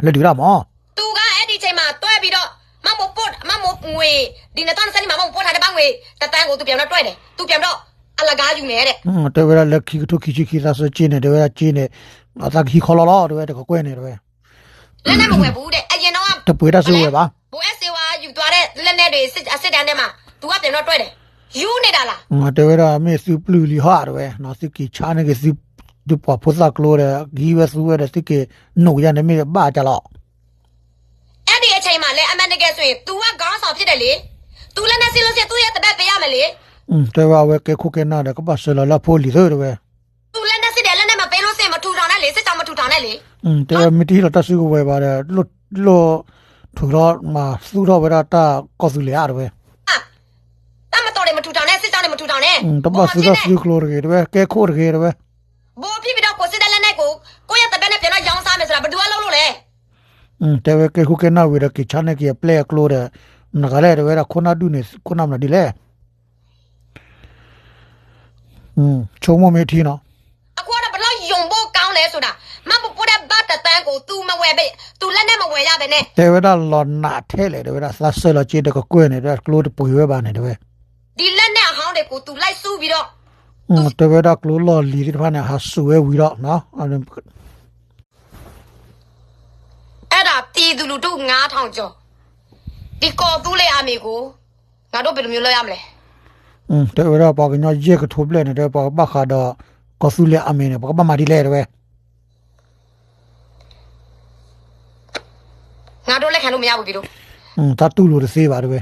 လဲၤဒုးဒၣ်မး သူက အဲ့ဒီအချိန်မှာ တွဲပြီးတော့ မမူပို့ မမူငွေ ဒီနှစ်သောင်းနှစ်ဆယ်နှစ်မှာ မမူပို့ထားတဲ့ဘတ်ငွေ တစ်သန်းကို သူပြန်ပြီးတော့တွဲတယ် သူပြန်ပြီးတော့ အလကားယူၤန့ၣ် တဲဝဲဒၣ်လၢခံကထိခံဆံခံသးစၢက့န့ၣ် တဲဝဲဒၣ်က့န့ၣ် အသးကဟံးခီလီၤလီၤ တဲဝဲတကကွဲၢ်န့ၣ် တဲဝဲ လၢန့ၣ်မဝဲဘူးဒီး အယဲၢ်နီၤ တပှ့ၤတၢ်စုကဝဲၤဘၣ်. ဘိးအဲၣ်စ့ဝါယူၤသွါဒီး လၢန့ၣ်ဒီး အစ့တၢ်န့ၣ်မး သူကပျဲၢ်နီၣ်တွဲၣ်ဒီး ယူၤန့ၢ်တၢ်လၢ တဲဝဲဒၣ်မ့ၢ်သုပျုၢ်လံဟီ တဲဝဲ သုက့ၤဆါန့ၢ်က့ၤသု သုပှၤဖိသၣ်ကျိဒီး ကဟံးဝဲသူဝဲဒီး သုက့ၤနိးယၤန့ၣ်မ့ၢ်ဘၣ်တၢ်လီၤ. အဲဒီအချိန်မှာလည်း အမှန်တကယ်ဆိုရင် သူကခေါင်းဆောင်ဖြစ်တယ်လေ. သူလက်နက်ရှိလို့ရှိရင် သူ့ရဲ့တပည့်ပေးရမယ်လေ. တဲဝဲအဝဲကဲခိၣ်ကဲနၢ်ဒီး ကဘၣ်ဆှၢလီၤလၢအဖိအလံၤသ့ တဲဝဲ. သူလက်နက်ရှိတယ် လက်နက်မပေးလို့ရှိရင် မထူထောင်နဲ့လေ, စစ်ကြောင်းမထူထောင်နဲ့လေ. တဲဝဲမ့ၢ်တဟ့ၣ်လီၤတၢ်စုကဝဲၤဘၣ်ဒီး လိၣ် လိၣ် ထုးထီၣ်မၤသူၣ်ထီၣ်ဝဲဒၣ်တၢ်ကီၢ်သူလ့ၤဧါ တဲဝဲ. တပ်မတော်တွေမထူထောင်နဲ့, စစ်ကြောင်းတွေမထူထောင်နဲ့. တဘၣ်သူၣ်ထီၣ်သုကျိတဂ့ၤ တဲဝဲ, ကဲခိၣ်တဂ့ၤ တဲဝဲ. ဘိးဖံးပြီးတော့ ကိုယ်စစ်တပ်လက်နက်ကို ကိုယ့်ရဲ့တပည့်နဲ့ပြန်တော့ ရောင်းစားမယ်ဆိုတာ ဘယ်သူကလုပ်လို့လဲ. တဲဝဲကဲခိၣ်ကဲနၢ်ဝံၤဒီး က့ၤဆါန့ၢ်က့ၤအပျဲၢ်အကျိဒီး မတဂၤလဲၣ် တဲဝဲဒၣ်ခိၣ်နၢ်ဒုၣ်န့ၣ် ခိၣ်နၢ်မနုၤဒ်လဲၣ်. ဆိကမိၣ်မ့ၢ်ထံနီၤ. အခုကတော့ ဘယ်လောက် ရုံဖို့ကောင်းလဲဆိုတာ မှတ်ပုံတင်ဘတ်တစ်သန်းကို သူမဝယ်ဘဲ သူလက်နဲ့မဝယ်ရဘဲနဲ့ တဲဝဲဒၣ်လီၤနးထဲလဲၣ် တဲဝဲဒၣ် သးစၢလီၤက့ဒီးကကွဲၢ်န့ၣ် တဲဝဲဒၣ်ကျိတပှ့ၤဝဲဘၣ်န့ၣ် တဲဝဲ. ဒီလက်နက်အဟောင်းတွေကို သူလိုက်စုပြီးတော့ တဲဝဲဒၣ်ကျိလီၢ်လံၤသ့ၣ်တဖၣ်န့ၣ် ဟးစူးဝဲဝံၤဒီး အဲ့ဒါ ပြည်သူလူထု ငါးထောင်ကျော် ဒီကော်သူးလေအမည်ကို ငါတို့ဘယ်လိုမျိုးလုပ်ရမလဲ. တဲဝဲဒၣ်ပှၤကညီယဲၢ်ကထိဘျဲၣ်န့ၣ် တဲပှၤကဘၣ်ဃးဒီး ကီၢ်သူလ့ၤအမံၤန့ၣ် ပှၤကဘၣ်မၤဒ်လဲၣ် တဲဝဲ. ငါတို့လက်ခံလို့မရဘူး ပြည်သူ. တၢ်တူၢ်လိာ်တသ့ဘၣ် တဲဝဲ.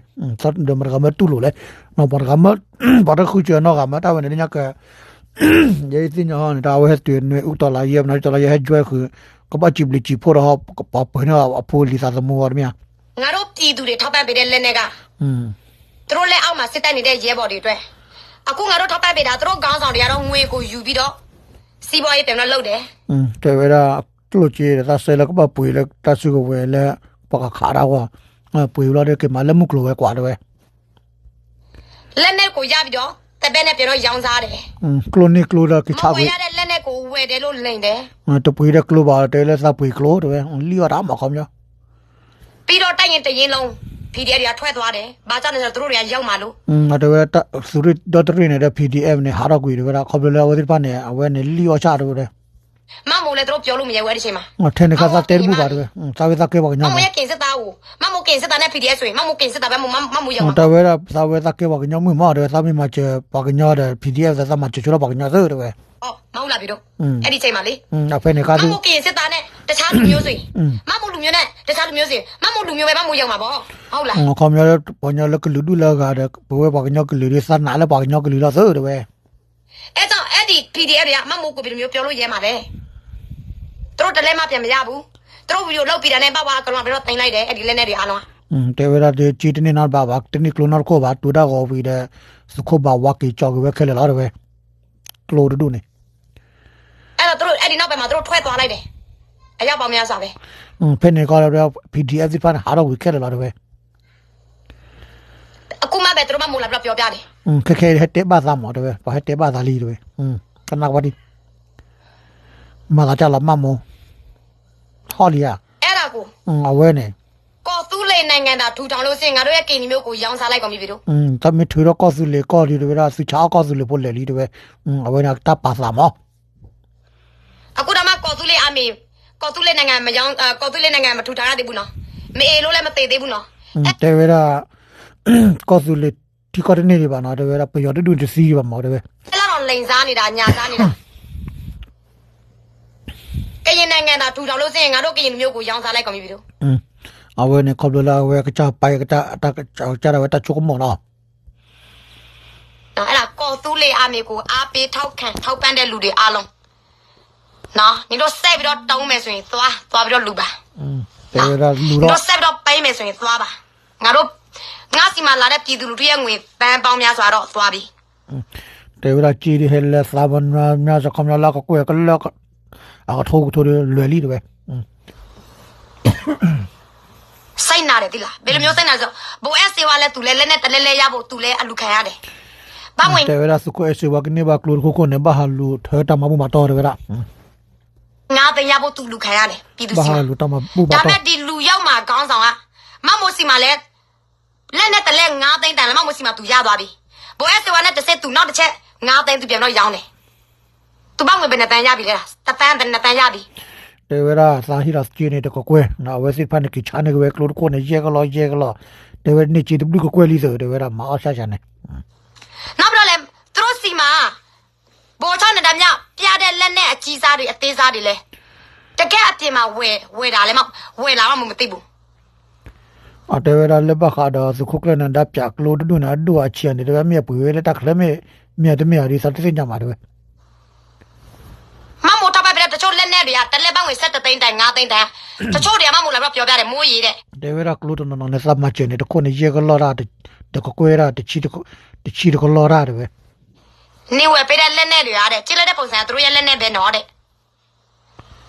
ဒီးမတဂၤမၢတူၢ်လိာ်လဲၣ်. ပှၤတဂၤမၢ ပှၤတဃုကၢနီၢ်ဂၤမၢ တၢ်ဝဲန့ၣ် လၢညါက ယဲယသ့ၣ်ညါဟီန့ၣ် တၢ်အဝဲဟဲတုၤနွဲအူတီၤလါယဲ ပနီၤတီၤလါယဲ ဟဲဒွဲဃုာ် ကဘၣ်စံးဘျုးစံးဖှိၣ်ဒီး ပှၤပှဲၤန့ၢ်အဖိအလံၤသးသမူအီၤတမ့ၢ်ဧါ. ငါတို့ပြည်သူတွေ ထောက်ပံ့ပေးတဲ့လက်နက်က သူတို့လက်အောက်မှာ စစ်တပ်နေတဲ့ ရဲဘော်တွေအတွက် အခု ငါတို့ ထောက်ပံ့ပေးတာ သူတို့ခေါင်းဆောင်တွေကတော့ ငွေကိုယူပြီးတော့ စီးပွားရေးပြန်တော့လုပ်တယ်. တဲဝဲဒၣ် ကျိၣ်စ့ဒီး သးစၢလၢကဘၣ်ပှ့ၤလၢတၢ်စုကဝဲၤလၢ ပှၤကခးတၢ်ဂီၢ် ပှ့ၤဝံၤလီၤဒီး က့ၤမၤလၢမုၢ်ကျိၤဝဲၤကွာ် တဲဝဲ. လက်နက်ကိုရပြီးတော့ တပည့်နဲ့ပြန်တော့ရောင်းစားတယ်. ကျိၣ်န့ၢ်ကျိဒီးက့ၤဆါကွံာ် မဝယ်ရတဲ့လက်နက်ကိုဝယ်တယ်လို့လိမ်တယ်. တပှ့ၤဒီးကျိဘၣ် တဲလၢသးပှ့ၤကျိ တဲဝဲ လံၣ်အီၣ်တၢ်မၤခီပညီ ပြီးတော့ တပ်ရင်းတစ်ရင်းလုံး PDF တွေကထွက်သွားတယ်. ဘာကြောင့်လဲဆိုတော့ သူတို့တွေက ရောက်မှာလို့. တဲဝဲ သုးရ့ၣ်ဒီတရ့ၣ်န့ၣ်ဒီး PDF န့ၣ် ဟးထီၣ်ကွံာ် တဲဝဲဒၣ် ခီဖျိလၢအဝဲသ့ၣ်တဖၣ်န့ၣ် အဝဲန့ၣ်လံၣ်အီၣ်ဆၣ် တဲဝဲဒၣ် မမူလည်း သူတို့ပြောလို့မရဘူး အဲဒီအချိန်မှာ ထဲန့ၣ်ခါသးတဲတဘူၣ်ဘၣ် တဲဝဲ သးဝဲသးကဲပှၤကညီမး မမူက့ၤစစ်သား မမူက့ၤစစ်သား မမူရုံး တဲဝဲဒၣ် သးဝဲသးကဲပှၤကညီမုၣ်မး တဲဝဲ သးမ့ၢ်မၤစၢၤပှၤကညီဒီး PDF သးမၤစၢၤဆိလၢပှၤကညီသု တဲဝဲ မမူလာပြီတို့ အဲဒီအချိန်မှာလေ မမူက့ၤစစ်သား နဲ့ တခြားလူမျိုးဆိုရင် မမူလူမျိုး နဲ့ တခြားလူမျိုးဆိုရင် မမူလူမျိုးပဲ မမူရုံးမှာပေါ့ မဟုတ်လား ခီပညီလၢပှၤကညီလၢကလုာ်ဒူၣ်လၢအဂၤဒီး ပဝဲပှၤကညီကလုာ်ဒီး သးနာ်လၢပှၤကညီကလုာ်လီၤသု တဲဝဲ အဲကြောင့် အဲဒီ PDF တွေက မမူကို ဘယ်လိုမျိုး ပြောလို့ရဲမှာလဲ သူတို့ တစ်လက်မှ ပြန်မရဘူး သူတို့ video လုပ်ပြီးတာနဲ့ ဘဝအကုန်လုံး ပြီးတော့ သိမ်းလိုက်တယ် အဲဒီ လက်နက်တွေ အားလုံး တဲဝဲဒၣ်ဒီး က့တန့ၢ်နီတဘျီဘၣ် တန့ၢ်ကျိနီတခိၣ်ဘၣ် တိၤတၢ်ဂီၤဝံၤဒီး သုးခိၣ်ဘၣ်ဝါက့ၤကၠီက့ၤဝဲခဲလၢာ်လီၤ တဲဝဲ ကျိတဒူၣ်န့ၣ် အဲ့တော့ သူတို့ အဲ့ဒီနောက်ပိုင်းမှာ သူတို့ ထွက်သွားလိုက်တယ် အယောက်ပေါင်းများစွာပဲ ဖဲန့ၣ်ကီး PDF သ့ၣ်တဖၣ်န့ၣ် ဟးထီၣ်ဝံၤခဲလၢာ်လီၤ တဲဝဲ အခုမှပဲ သူတို့ မမူလာပြီးတော့ ပြောပြတယ် ခဲခဲအံၤ ဟဲတဲဘၣ်သးမး တဲဝဲ ပှၤဟဲတဲဘၣ်သးလံ တဲဝဲ ကနၣ်ကဘၣ်ဒံး မၤသးတၢ်လီၤမၢ်မိၢ် ဟီၣ်လံဧါ အဲ့ဒါကို အဝဲန့ၣ် ကော်သူးလေနိုင်ငံသာ ထူထောင်လို့ရှိရင် ငါတို့ရဲ့ ကရင်မျိုးကို ရောင်းစားလိုက်ကောင်းပြီ ပြည်သူ တၢ်မ့ၢ်ထုးထီၣ်ကီၢ်သူလ့ၤကီၢ်လံ တဲဝဲဒၣ် သုဆါအီၣ်ကီၢ်သူလ့ၤဖိလဲၣ်လံ တဲဝဲ အဝဲန့ၣ် တၢ်ပာ်သးမး အခုတောင်မှ ကော်သူးလေ အမည် ကော်သူးလေ နိုင်ငံ မရောင်း အဲ ကော်သူးလေ နိုင်ငံ မထူထောင်ရသေးဘူးနော် မအေလို့လည်း မသေသေးဘူးနော် တဲဝဲဒၣ် ကီၢ်သူလ့ၤထံကီၢ်တန့ၢ်ဒံးဘၣ်နီၤ တဲဝဲဒၣ် ပယီၤတဒူၣ်တသံဒံးဘၣ်မး တဲဝဲ အဲ့လောက်တော့ လိမ်စားနေတာ ညာစားနေတာ ကရင်နိုင်ငံသာ ထူထောင်လို့ရှိရင် ငါတို့ ကရင်မျိုးကို ရောင်းစားလိုက်ကောင်းပြီ ပြည်သူ အဝဲန့ၣ် ခီဖျိလၢအဝဲကစၢ်ပာ်ကစၢ် ကစၢ်ဒၣ်ဝဲတၢ်ဆိကမိၣ်နီၤ နော် အဲ့ဒါ ကော်သူးလေ အမည်ကို အားပေး ထောက်ခံ ထောက်ပံ့တဲ့လူတွေအားလုံး နော် နင်တို့ ဆက်ပြီးတော့ တောင်းမယ်ဆိုရင် သွား သွားပြီးတော့ လှူပါ တဲဝဲဒၣ် လှူ နင်တို့ ဆက်ပြီးတော့ ပေးမယ်ဆိုရင် သွားပါ ငါတို့ ငါ့ဆီမှာ လာတဲ့ ပြည်သူလူထုရဲ့ ငွေ သန်းပေါင်းများစွာတော့ သွားပြီ တဲဝဲဒၣ် က့ဒ်ဟဲလၢသးပှၤ များစွာ ခီပညီလၢ ကကွဲၢ်ကလၢ အကထိကထိဒီး လွဲၢ်လံ တဲဝဲ စိတ်နာတယ် သိလား ဘယ်လိုမျိုး စိတ်နာလဲဆို ဘိုးအဲၣ်စ့ဝါလဲ သူလဲ လက်နက်တစ်လက်လက်ရဖို့ သူလဲ အလူခံရတယ် ဘၣ်ဝင် တဲဝဲဒၣ် သုးခိၣ်အဲၣ်စ့ဝါ ကန့ၢ်ဘၣ်ကျိတခိၣ်ခိၣ်န့ၣ် ဘၣ်ဟးလူၤထၢတၢ်မၤဘူၣ်မၤတီ တဲဝဲဒၣ် ငါးသိန်းရဖို့ သူလူခံရတယ် ပြည်သူဆီမှာ ဘၣ်ဟးလူၤတၢ်မၤဘူၣ်မၤတီ ဒါပေမဲ့ ဒီလူရောက်မှာ ခေါင်းဆောင်က မမူဆီမှာလဲ လက်နက်တစ်လက် ငါးသိန်းတန်လဲ မမူဆီမှာ သူရသွားပြီ ဘိုးအဲၣ်စ့ဝါနဲ့ တစ်ဆင့် သူနောက်တစ်ချက် ငါးသိန်း သူပြန်ပြီးတော့ရောင်းတယ်။ သူဘတ်ငွေဘယ်နှစ်သန်းရပြီလဲ။ တစ်သန်း ဘယ်နှစ်သန်းရပြီ. တဲဝဲဒၣ်သးဟ့ၣ်လီၤစ့န့ၣ် တကကွဲၢ်, အဝဲသ့ၣ်တဖၣ်န့ၣ် က့ၤဆါန့ၢ်က့ၤဝဲကျိတခိၣ်န့ၣ် ယဲၢ်ကလီၢ် ယဲၢ်ကလီၢ်, တဲဝဲန့ၢ်စ့တဘျုးကကွဲၢ်လံသၢ တဲဝဲဒၣ်မၤအီၣ်ဆၣ်ဆၣ်န့ၣ်. နောက်ပြီးတော့လည်း သူတို့ဆီမှာ ဗိုလ်ချုပ်နန္ဒမြ ပြတဲ့လက်နက်အကြီးစားတွေ အသေးစားတွေလဲ တကယ့်အပြင်မှာ ဝယ် ဝယ်တာလဲ ဝယ်လာတော့မှ မသိဘူး. အတဲဝဲဒၣ်လၢဘၣ်ဃးဒီးသုးခိၣ်ကျၢၢ်နဒါပၠးကျိတဒူၣ်န့ၣ် အဒိၣ်အဆံးန့ၣ် တဲဝဲမ့ၢ်အပှ့ၤဝဲလၢတၢ်ချၢမ့ၢ် မ့ၢ်အတမ့ၢ်အဒ်သးတသ့ၣ်ညါမးတဲဝဲ. မမူထီၣ်ဘၣ်ဖဲတချို့လက်နက်တွေက တစ်လက်ဘတ်ငွေ ဆယ့်တစ်သိန်းတန် ငါးသိန်းတန် တချို့တွေက မမူလာပြီးတော့ပြောပြတယ် မိုးရေတဲ့. တဲဝဲဒၣ်ကျိတနီၤနီၤန့ၣ် သးမၤစၢၤန့ၣ် တခိၣ်န့ၣ် ယဲၢ်ကလီၢ်တၢ် တကကွဲၢ်တၢ် တဆံတကလီၢ်တၢ်တဲဝဲ. နေဝယ်ပေးတဲ့လက်နက်တွေကတဲ့ ကြည့်လိုက်တဲ့ပုံစံ သူတို့ရဲ့လက်နက်ပဲနော်တဲ့.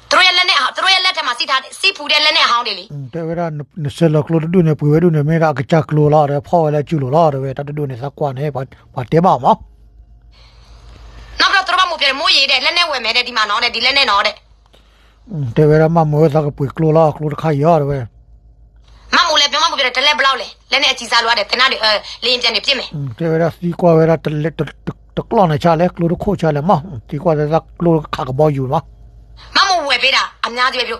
သူတို့ရဲ့လက်နက်အဟောင်း သူတို့ရဲ့လက်ထဲမှာ စီးထား စီးဖူးတဲ့လက်နက်အဟောင်းတွေလေ. တဲဝဲဒၣ် နဆှၢလီၤကျိတဒူၣ်န့ၣ် ပှ့ၤဝဲဒူၣ်န့ၣ် မ့ၢ်ဒၣ်အကစၢ်ကျိလီၤ တဲဝဲ ဖီၣ်ဝဲလၢအစုလိၤလီၤ တဲဝဲ တၢ်တဒူၣ်န့ၣ် သးကွၢ်န့ၣ် ပှၤတဲဘၣ်အီၤမး. နောက်ပြီးတော့ သူတို့ဘက်မူပြောတယ် မိုးရေတဲ့ လက်နက်ဝယ်မယ်တဲ့ ဒီမှာနော်တဲ့ ဒီလက်နက်နော်တဲ့. တဲဝဲဒၣ်မမူဝဲသးကပှ့ၤကျိလီၤ ကျိတခါအံၤအီၤတဲဝဲ. မမူလဲ ပြော မမူပြောတယ် တစ်လက်ဘယ်လောက်လဲ လက်နက်အကြီးစားလိုရတယ် သေနတ်တွေ လေယာဉ်ပျံတွေ ပစ်မယ်. တဲဝဲဒၣ်သံကွၢ်ဝဲဒၣ် တကျီၢ်န့ၣ်ဆါလဲၣ် ကျိတခိၣ်ဆါလဲၣ်မး သံကွၢ်လၢသးကျိခးကဘီယူၤမး. မမူ ဝယ်ပေးတာ အများကြီးပဲ ပြော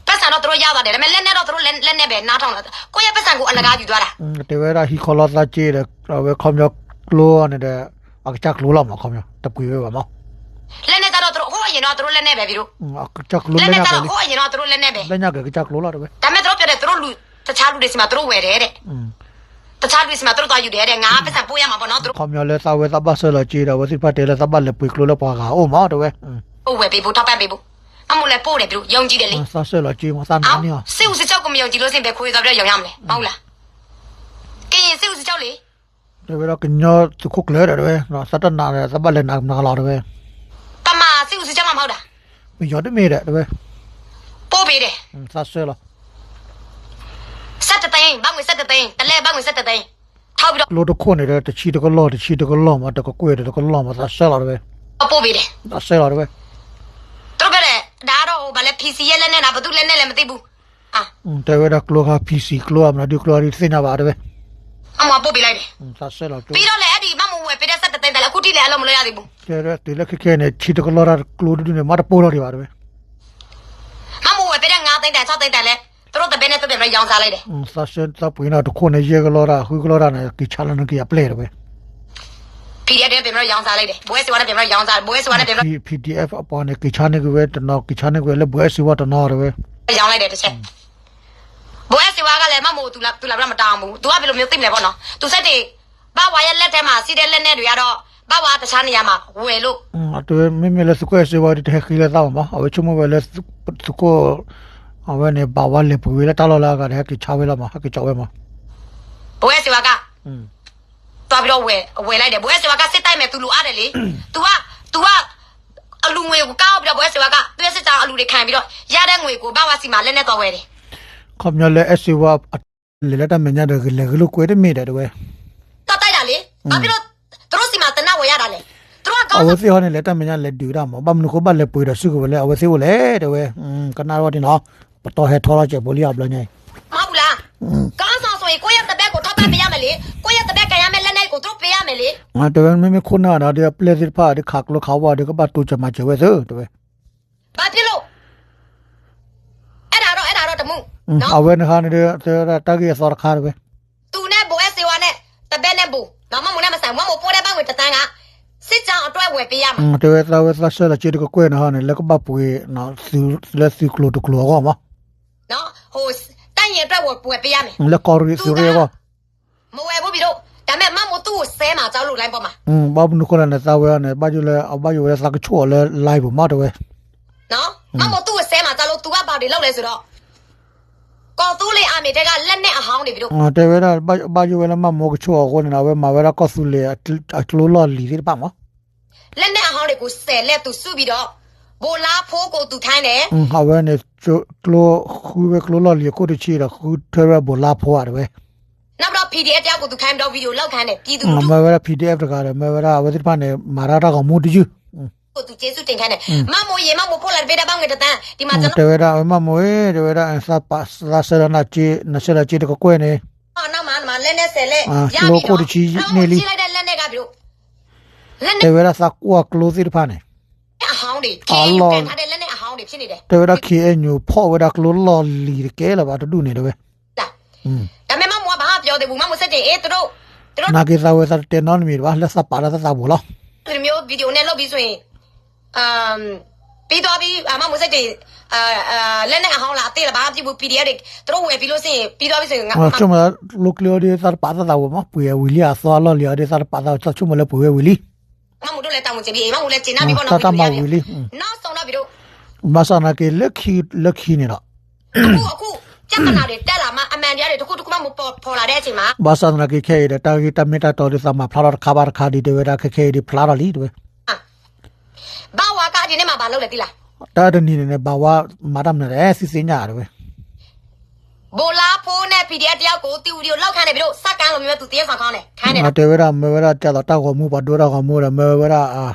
ပိုက်ဆံတော့ သူတို့ရသွားတယ် ဒါပေမဲ့ လက်နက်တော့ သူတို့လက်နက်ပဲ နားထောင်တာ ကိုယ့်ရဲ့ပိုက်ဆံကို အလကားယူသွားတာ. တဲဝဲဒၣ်ဟံးခီလီၤသးစ့ဒီး အဝဲခီပညီကျိန့ၣ်ဒီး အကစၢ်ကျိလီၤမး ခီပညီ တပှ့ၤဝဲဘၣ်မး. လက်နက်ကတော့ သူတို့ ဟိုးအရင်တော့ သူတို့လက်နက်ပဲ ပြော အကစၢ်ကျိ လက်နက်ကတော့ ဟိုးအရင်တော့ သူတို့လက်နက်ပဲ လၢညါက့ၤကစၢ်ကျိလီၤတဲဝဲ. ဒါပေမဲ့ သူတို့ပြောတယ် သူတို့လူ တခြားလူတွေဆီမှာ သူတို့ဝယ်တယ်တဲ့. တခြားလူတွေဆီမှာ သူတို့သွားယူတယ်တဲ့ ငါပိုက်ဆံပို့ရမှာပေါ့နော် သူတို့ ခီပညီလၢသးဝဲသးဘၣ်ဆှၢလီၤစ့ဒီး အဝဲသ့ၣ်တဖၣ်တဲလၢသးဘၣ်လဲၤပှ့ၤကျိလၢပှၤဂၤအိၣ်မးတဲဝဲ. ပို့ဝယ်ပေးဖို့ ထောက်ပံ့ပေးဖို့ မမူလဲ ပို့တယ် ပြော ယုံကြည်တယ်လေ. သးဆှၢလီၤစ့မး သးနာ်န့ၢ်အီၤ စစ်ဦးစီးချုပ်ကို မယုံကြည်လို့ရှိရင် ဘယ်ခွေသွားပြီးတော့ ရောင်းရမလဲ မဟုတ်လား. ကရင်စစ်ဦးစီးချုပ်လေ. တဲဝဲဒၣ်ကညီသုးခိၣ်ကျၢၢ်ဒီးတဲဝဲ သးတနာ်ဒီး သးဘၣ်လဲၤနာ်ကမနၤလီၤတဲဝဲ. ဗမာစစ်ဦးစီးချုပ်မှ မဟုတ်တာ ပယီၤတမ့ၢ်ဒီးတဲဝဲ. ပို့ပေးတယ် သးဆှၢလီၤ ဆယ့်တစ်သိန်း ဘတ်ငွေ ဆယ့်တစ်သိန်း တစ်လက် ဘတ်ငွေ ဆယ့်တစ်သိန်း ထောက်ပြီးတော့ ကျိတခိၣ်န့ၣ်ဒီး တဆံတကလီၢ် တဆံတကလီၢ်မး တကကွဲၢ်တကလီၢ်မး သးဆှၢလီၤတဲဝဲ. ပို့ပေးတယ် သးဆှၢလီၤတဲဝဲ. သူတို့ပြောတယ် ဒါကတော့ ဟို ဘာလဲ ဖီစီ ရဲ့လက်နက်လား ဘယ်သူ့လက်နက်လဲ မသိဘူး. တဲဝဲဒၣ်ကျိခါ ဖီစီ ကျိ အမနုၤဒုကျိ အဒုတသ့ၣ်ညါဘၣ်တဲဝဲ. အမၢ်ပို့ပေးလိုက်တယ် သးဆှၢလီၤကျိ ပြီးတော့လည်း အဲ့ဒီ မမူဝယ်ပေးတဲ့ ဆယ့်တစ်သိန်း တန်လည်း အခုထိလည်း အလုပ်မလုပ်ရသေးဘူး. တဲဝဲဒၣ်တုၤလၢခဲခဲန့ၣ် ဆံတကလီၢ်တၢ်ကျိတဒူၣ်န့ၣ် မ့ၢ်တပိၢ်ထီၣ်ဒံးဘၣ်တဲဝဲ. မမူဝယ်ပေးတဲ့ ငါးသိန်းတန် ခြောက်သိန်းတန်လည်း သူတို့တဘဲနဲ့ သူပြန်ပြီးတော့ ရောင်းစားလိုက်တယ်. သးဆှၢသးပှ့ၤန့ၣ်တခိၣ်န့ၣ် ယဲၢ်ကလီၢ်တၢ် ဃုကလီၢ်တၢ်န့ၣ် က့ၤဆါလၢနက့ၤအပျဲၢ်တဲဝဲ. ဖီဒီအက်ဖ် ပြန်ပြီးတော့ ရောင်းစားလိုက်တယ်. ဘိုးအဲၣ်စ့ဝါနဲ့ ပြန်ပြီးတော့ ရောင်းစား ဘိုးအဲၣ်စ့ဝါနဲ့ ပြန်ပြီးတော့ ဖီဒီအက်ဖ် အပှၤန့ၣ် က့ၤဆါန့ၢ်က့ၤဝဲတနီၤ က့ၤဆါန့ၢ်က့ၤဝဲလၢ ဘိုးအဲၣ်စ့ဝါတနီၤတဲဝဲ. ရောင်းလိုက်တယ်တစ်ချက်. ဘိုးအဲၣ်စ့ဝါကလည်း မမူ သူလာ သူလာပြီးတော့ မတောင်းဘူး. သူကဘယ်လိုမျိုးသိမလဲပေါ့နော်. သူစက်တွေ ဘဝါရဲ့လက်ထဲမှာရှိတဲ့လက်နက်တွေကတော့ ဘဝါတခြားနေရာမှာဝယ်လို့ တဲဝဲ မ့မ့ၢ်လၢသုးခိၣ်အဲၣ်စ့ဝါဒီး တဟဲဃ့လၢသးဘၣ်မး အဝဲဆိကမိၣ်ဝဲလၢ သုးခိၣ် အဝဲန့ၣ် ဘၣ်ဝါလဲၤပှ့ၤဝဲလၢတၢ်လီၢ်လၢအဂၤဒီး ဟဲက့ၤဆါဝဲလီၤမး ဟဲက့ၤကၠီဝဲမး. ဘိုးအဲၣ်စ့ဝါက သွားပြီးတော့ဝယ် ဝယ်လိုက်တယ်. ဘိုးအဲၣ်စ့ဝါက စစ်တိုက်မယ် သူလိုအပ်တယ်လေ. သူက သူက အလူငွေကို ကောက်ပြီးတော့ ဘိုးအဲၣ်စ့ဝါက သူ့ရဲ့စစ်ကြောင်းအလူတွေ ခံပြီးတော့ ရတဲ့ငွေကို ဘဝါဆီမှာ လက်နက်သွားဝယ်တယ်. ခီပညီလၢအဲၣ်စ့ဝါ လဲၤလၢတၢ်မဲာ်ညါဒီး လဲၤဂ့ၤလိာ်ကွဲတမ့ၢ်ဒီးတဲဝဲ. တၢ်တိုက်တာလေ. ဘာဖြစ်လို့ သူတို့ဆီမှာ သေနတ်ဝယ်ရတာလဲ. သူတို့က အဝဲသ့ၣ်ဟီန့ၣ် လဲၤတၢ်မဲာ်ညါလဲၤဒုးတၢ်မး ဘၣ်မနုၤဃိဘၣ်လဲၤပှ့ၤဒီးစုကဝဲၤလၢအဝဲသ့ၣ်အိၣ်လဲၣ်တဲဝဲ. ကနၣ်ဝဲဒ်နီၤ ပတီၢ်ဟဲထီထီၣ်ကဲးဖိလံအဘျီညါအံၤ. မဟုတ်ဘူးလား. ခေါင်းဆောင်ဆိုရင် ကိုယ့်ရဲ့တပည့်ကို ထောက်ပံ့ပေးရမယ်လေ. ကိုယ့်ရဲ့တပည့်ကိုင်ရမယ့်လက်နက်ကို သူတို့ပေးရမယ်လေ. တဲဝဲ မ့မ့ၢ်ခိၣ်နၢ်ဒီး အပျဲၢ်သ့ၣ်တဖၣ်ဒီး ခးကျိခးဝါဒီး ကဘၣ်တိစၢၤမၤစၢၤဝဲသ့တဲဝဲ. ဘာဖြစ်လို့ အဲ့ဒါတော့ အဲ့ဒါတော့ တမူ အဝဲနဟါန့ၣ်ဒီး တဲဝဲဒၣ်တၢ်ဂ့ၢ်အသီတခါတဲဝဲ. သူနဲ့ ဘိုးအဲၣ်စ့ဝါနဲ့ တပည့်နဲ့ ဘိုး နော် မမူနဲ့ မဆိုင်ဘူး မမူပို့တဲ့ ဘတ်ငွေ တစ်သန်းက စစ်ကြောင်းအတွက် ဝယ်ပေးရမှာ တဲဝဲ သးဝဲသးဆှၢလီၤစ့တကကွဲၢ်န့ၣ်ဟီန့ၣ် လၢကဘၣ်ပှ့ၤ လၢသုးကျိၤတကျိၤအဂီၢ်မး နော် ဟို တပ်ရင်းအတွက် ဝယ် ဝယ်ပေးရမယ် လၢကီၢ်ရ့ၣ်သုးရ့ၣ်အဂီၢ် မဝယ်ဘူး ပြီးတော့ ဒါပေမဲ့ မမူသူ့ကို ဆဲမှာ ကြောက်လို့ လိုင်းပေါ်မှာ ဘၣ်မနုၤဃိလဲၣ်န့ၣ် သးဝဲန့ၣ် ဘၣ်ယိၣ်လၢ အဘၣ်ယိၣ်ဝဲလၢသးကဆိၣ်အီၤလၢ လိုင်း ပူၤမးတဲဝဲ. နော် မမူသူ့ကို ဆဲမှာ ကြောက်လို့ သူက ဘာတွေလုပ်လဲဆိုတော့ ကော်သူလင် army ထဲက လက်နက်အဟောင်းတွေ ပြီးတော့ တဲဝဲဒၣ် ဘၣ်ယိၣ်ဝဲလၢမမူကဆိၣ်အီၤအဃိန့ၣ် အဝဲမၤဝဲဒၣ်ကီၢ်သူလ့ၤ အကျိလီၢ်လံၤသ့ၣ်တဖၣ်မး လက်နက်အဟောင်းတွေကို ဆဲလဲသူ စုပြီးတော့ ဗိုလ်လါဖိကို သူ ခိုင်းတယ် အဝဲန့ၣ် ကျိ ဃုဝဲကျိလီၢ်လံၤအခိၣ်တဆံဒီး ဃုထၢဝဲဗိုလ်လါဖိဧါတဲဝဲ. နောက်ပြီးတော့ PDF တယောက်ကို သူ ခိုင်းပြီးတော့ ဗီဒီယို လုပ်ခိုင်းတယ် ပြည်သူလူထု မၢဝဲဒၣ် PDF တဂၤဒီး မၢဝဲဒၣ် အဝဲသ့ၣ်တဖၣ်န့ၣ် မၤတၢ်တၢ်ဂီၤမူတယုၢ် ကို သူ ကျေးဇူးတင်ခိုင်းတယ် မမူရေ မမူပို့လာပေးတဲ့ ဘတ်ငွေ တစ်သန်း ဒီမှာ ကျွန်တော် တဲဝဲဒၣ် အဝဲမမူဧၢ တဲဝဲဒၣ် သးပာ် သးဆှၢလီၤနၤစ့ နဆှၢလီၤစ့တကကွဲၢ်န့ၣ် နောက်မှာ လက်နက်ဆဲလဲ ကျိခိၣ်တဆံန့ၢ်လံ လက်နက်က ပြီးတော့ တဲဝဲဒၣ်သးကွၢ်ကျိသ့ၣ်တဖၣ်န့ၣ် အလီၢ် တဲဝဲဒၣ် ခ့အဲညိၤ ဖီၣ်ဝဲဒၣ်ကျိလီၢ်လံၤတကဲလၢၤဘၣ်တဒူၣ်န့ၣ်တဲဝဲ နာ်က့ၤသးဝဲသးတတဲနီတမံၤတဘၣ် လၢသးပာ်တၢ်သးသးပူၤလီၤ. ပြီးသွားပြီ အမမူစက်တင် လက်နက်အဟောင်းလား အသ့လၢၤဘၣ် ပစ်ဘူး ပီၣ်ဒံဢ့ သူတို့ဝယ်ပြီလို့ရှိရင် ပြီးသွားပြီဆိုရင် ငါ ဆိကမိၣ်လၢကျိကျိအီၤဒီး သးတပာ်သးသးဝဲမး ပှ့ၤဝံၤလံ အသီအလီၢ်လံၤအီၤဒီး သးတပာ်သးဆိကမိၣ်လၢပှ့ၤဝဲဝံၤလံ မမူတို့လည်း တာဝန်ကျေပြီ မမူလည်း ကျေနပ်ပြီပေါ့နော် တၢ်တၢ်မၤဝံၤလံ နောက်ဆုံးတော့ ပြီးတော့ ဘၣ်ဆၣ်သနာ်က့ လၢခံ လၢခံန့ၣ်ဒီး အခု အခု ပြဿနာတွေ တက်လာမှ အမှန်တရားတွေ တစ်ခုတစ်ခု မှ ပေါ်လာတဲ့အချိန်မှာ ဘၣ်ဆၣ်သနာ်က့ ခဲအံၤဒီး တၢ်ဂ့ၢ်တၢ်မ့ၢ်တၢ်တီဒီး သးမၤဖျါထီၣ်တခါဘၣ်တခါဒံး တဲဝဲဒၣ် ခဲခဲအံၤဒံး ဖျါထီၣ်လံ တဲဝဲ ဘဝက ဒီနေ့မှာ ဘာလုပ်လဲ သိလား တၢ်တနံၤန့ၣ်န့ၣ် ဘၣ်ဝါမၤတၢ်မနုၤလဲၣ် သုသ့ၣ်ညါ တဲဝဲ ဗိုလ်လါဖိနဲ့ ပီ�်ဒံဢ့ တယောက်ကို သူ့ video လောက်ခိုင်းနေပြီလို့ စက္ကန့်လိုမျိုး သူသရုပ်ဆောင်ခိုင်းတယ် ခိုင်းနေတာ တဲဝဲဒၣ် မ့ၢ်ဝဲဒၣ် ကဲသိးတၢ်ဂီၤမူ ပှၤဒိတၢ်ဂီၤမူဒီး မ့ၢ်ဝဲဒၣ်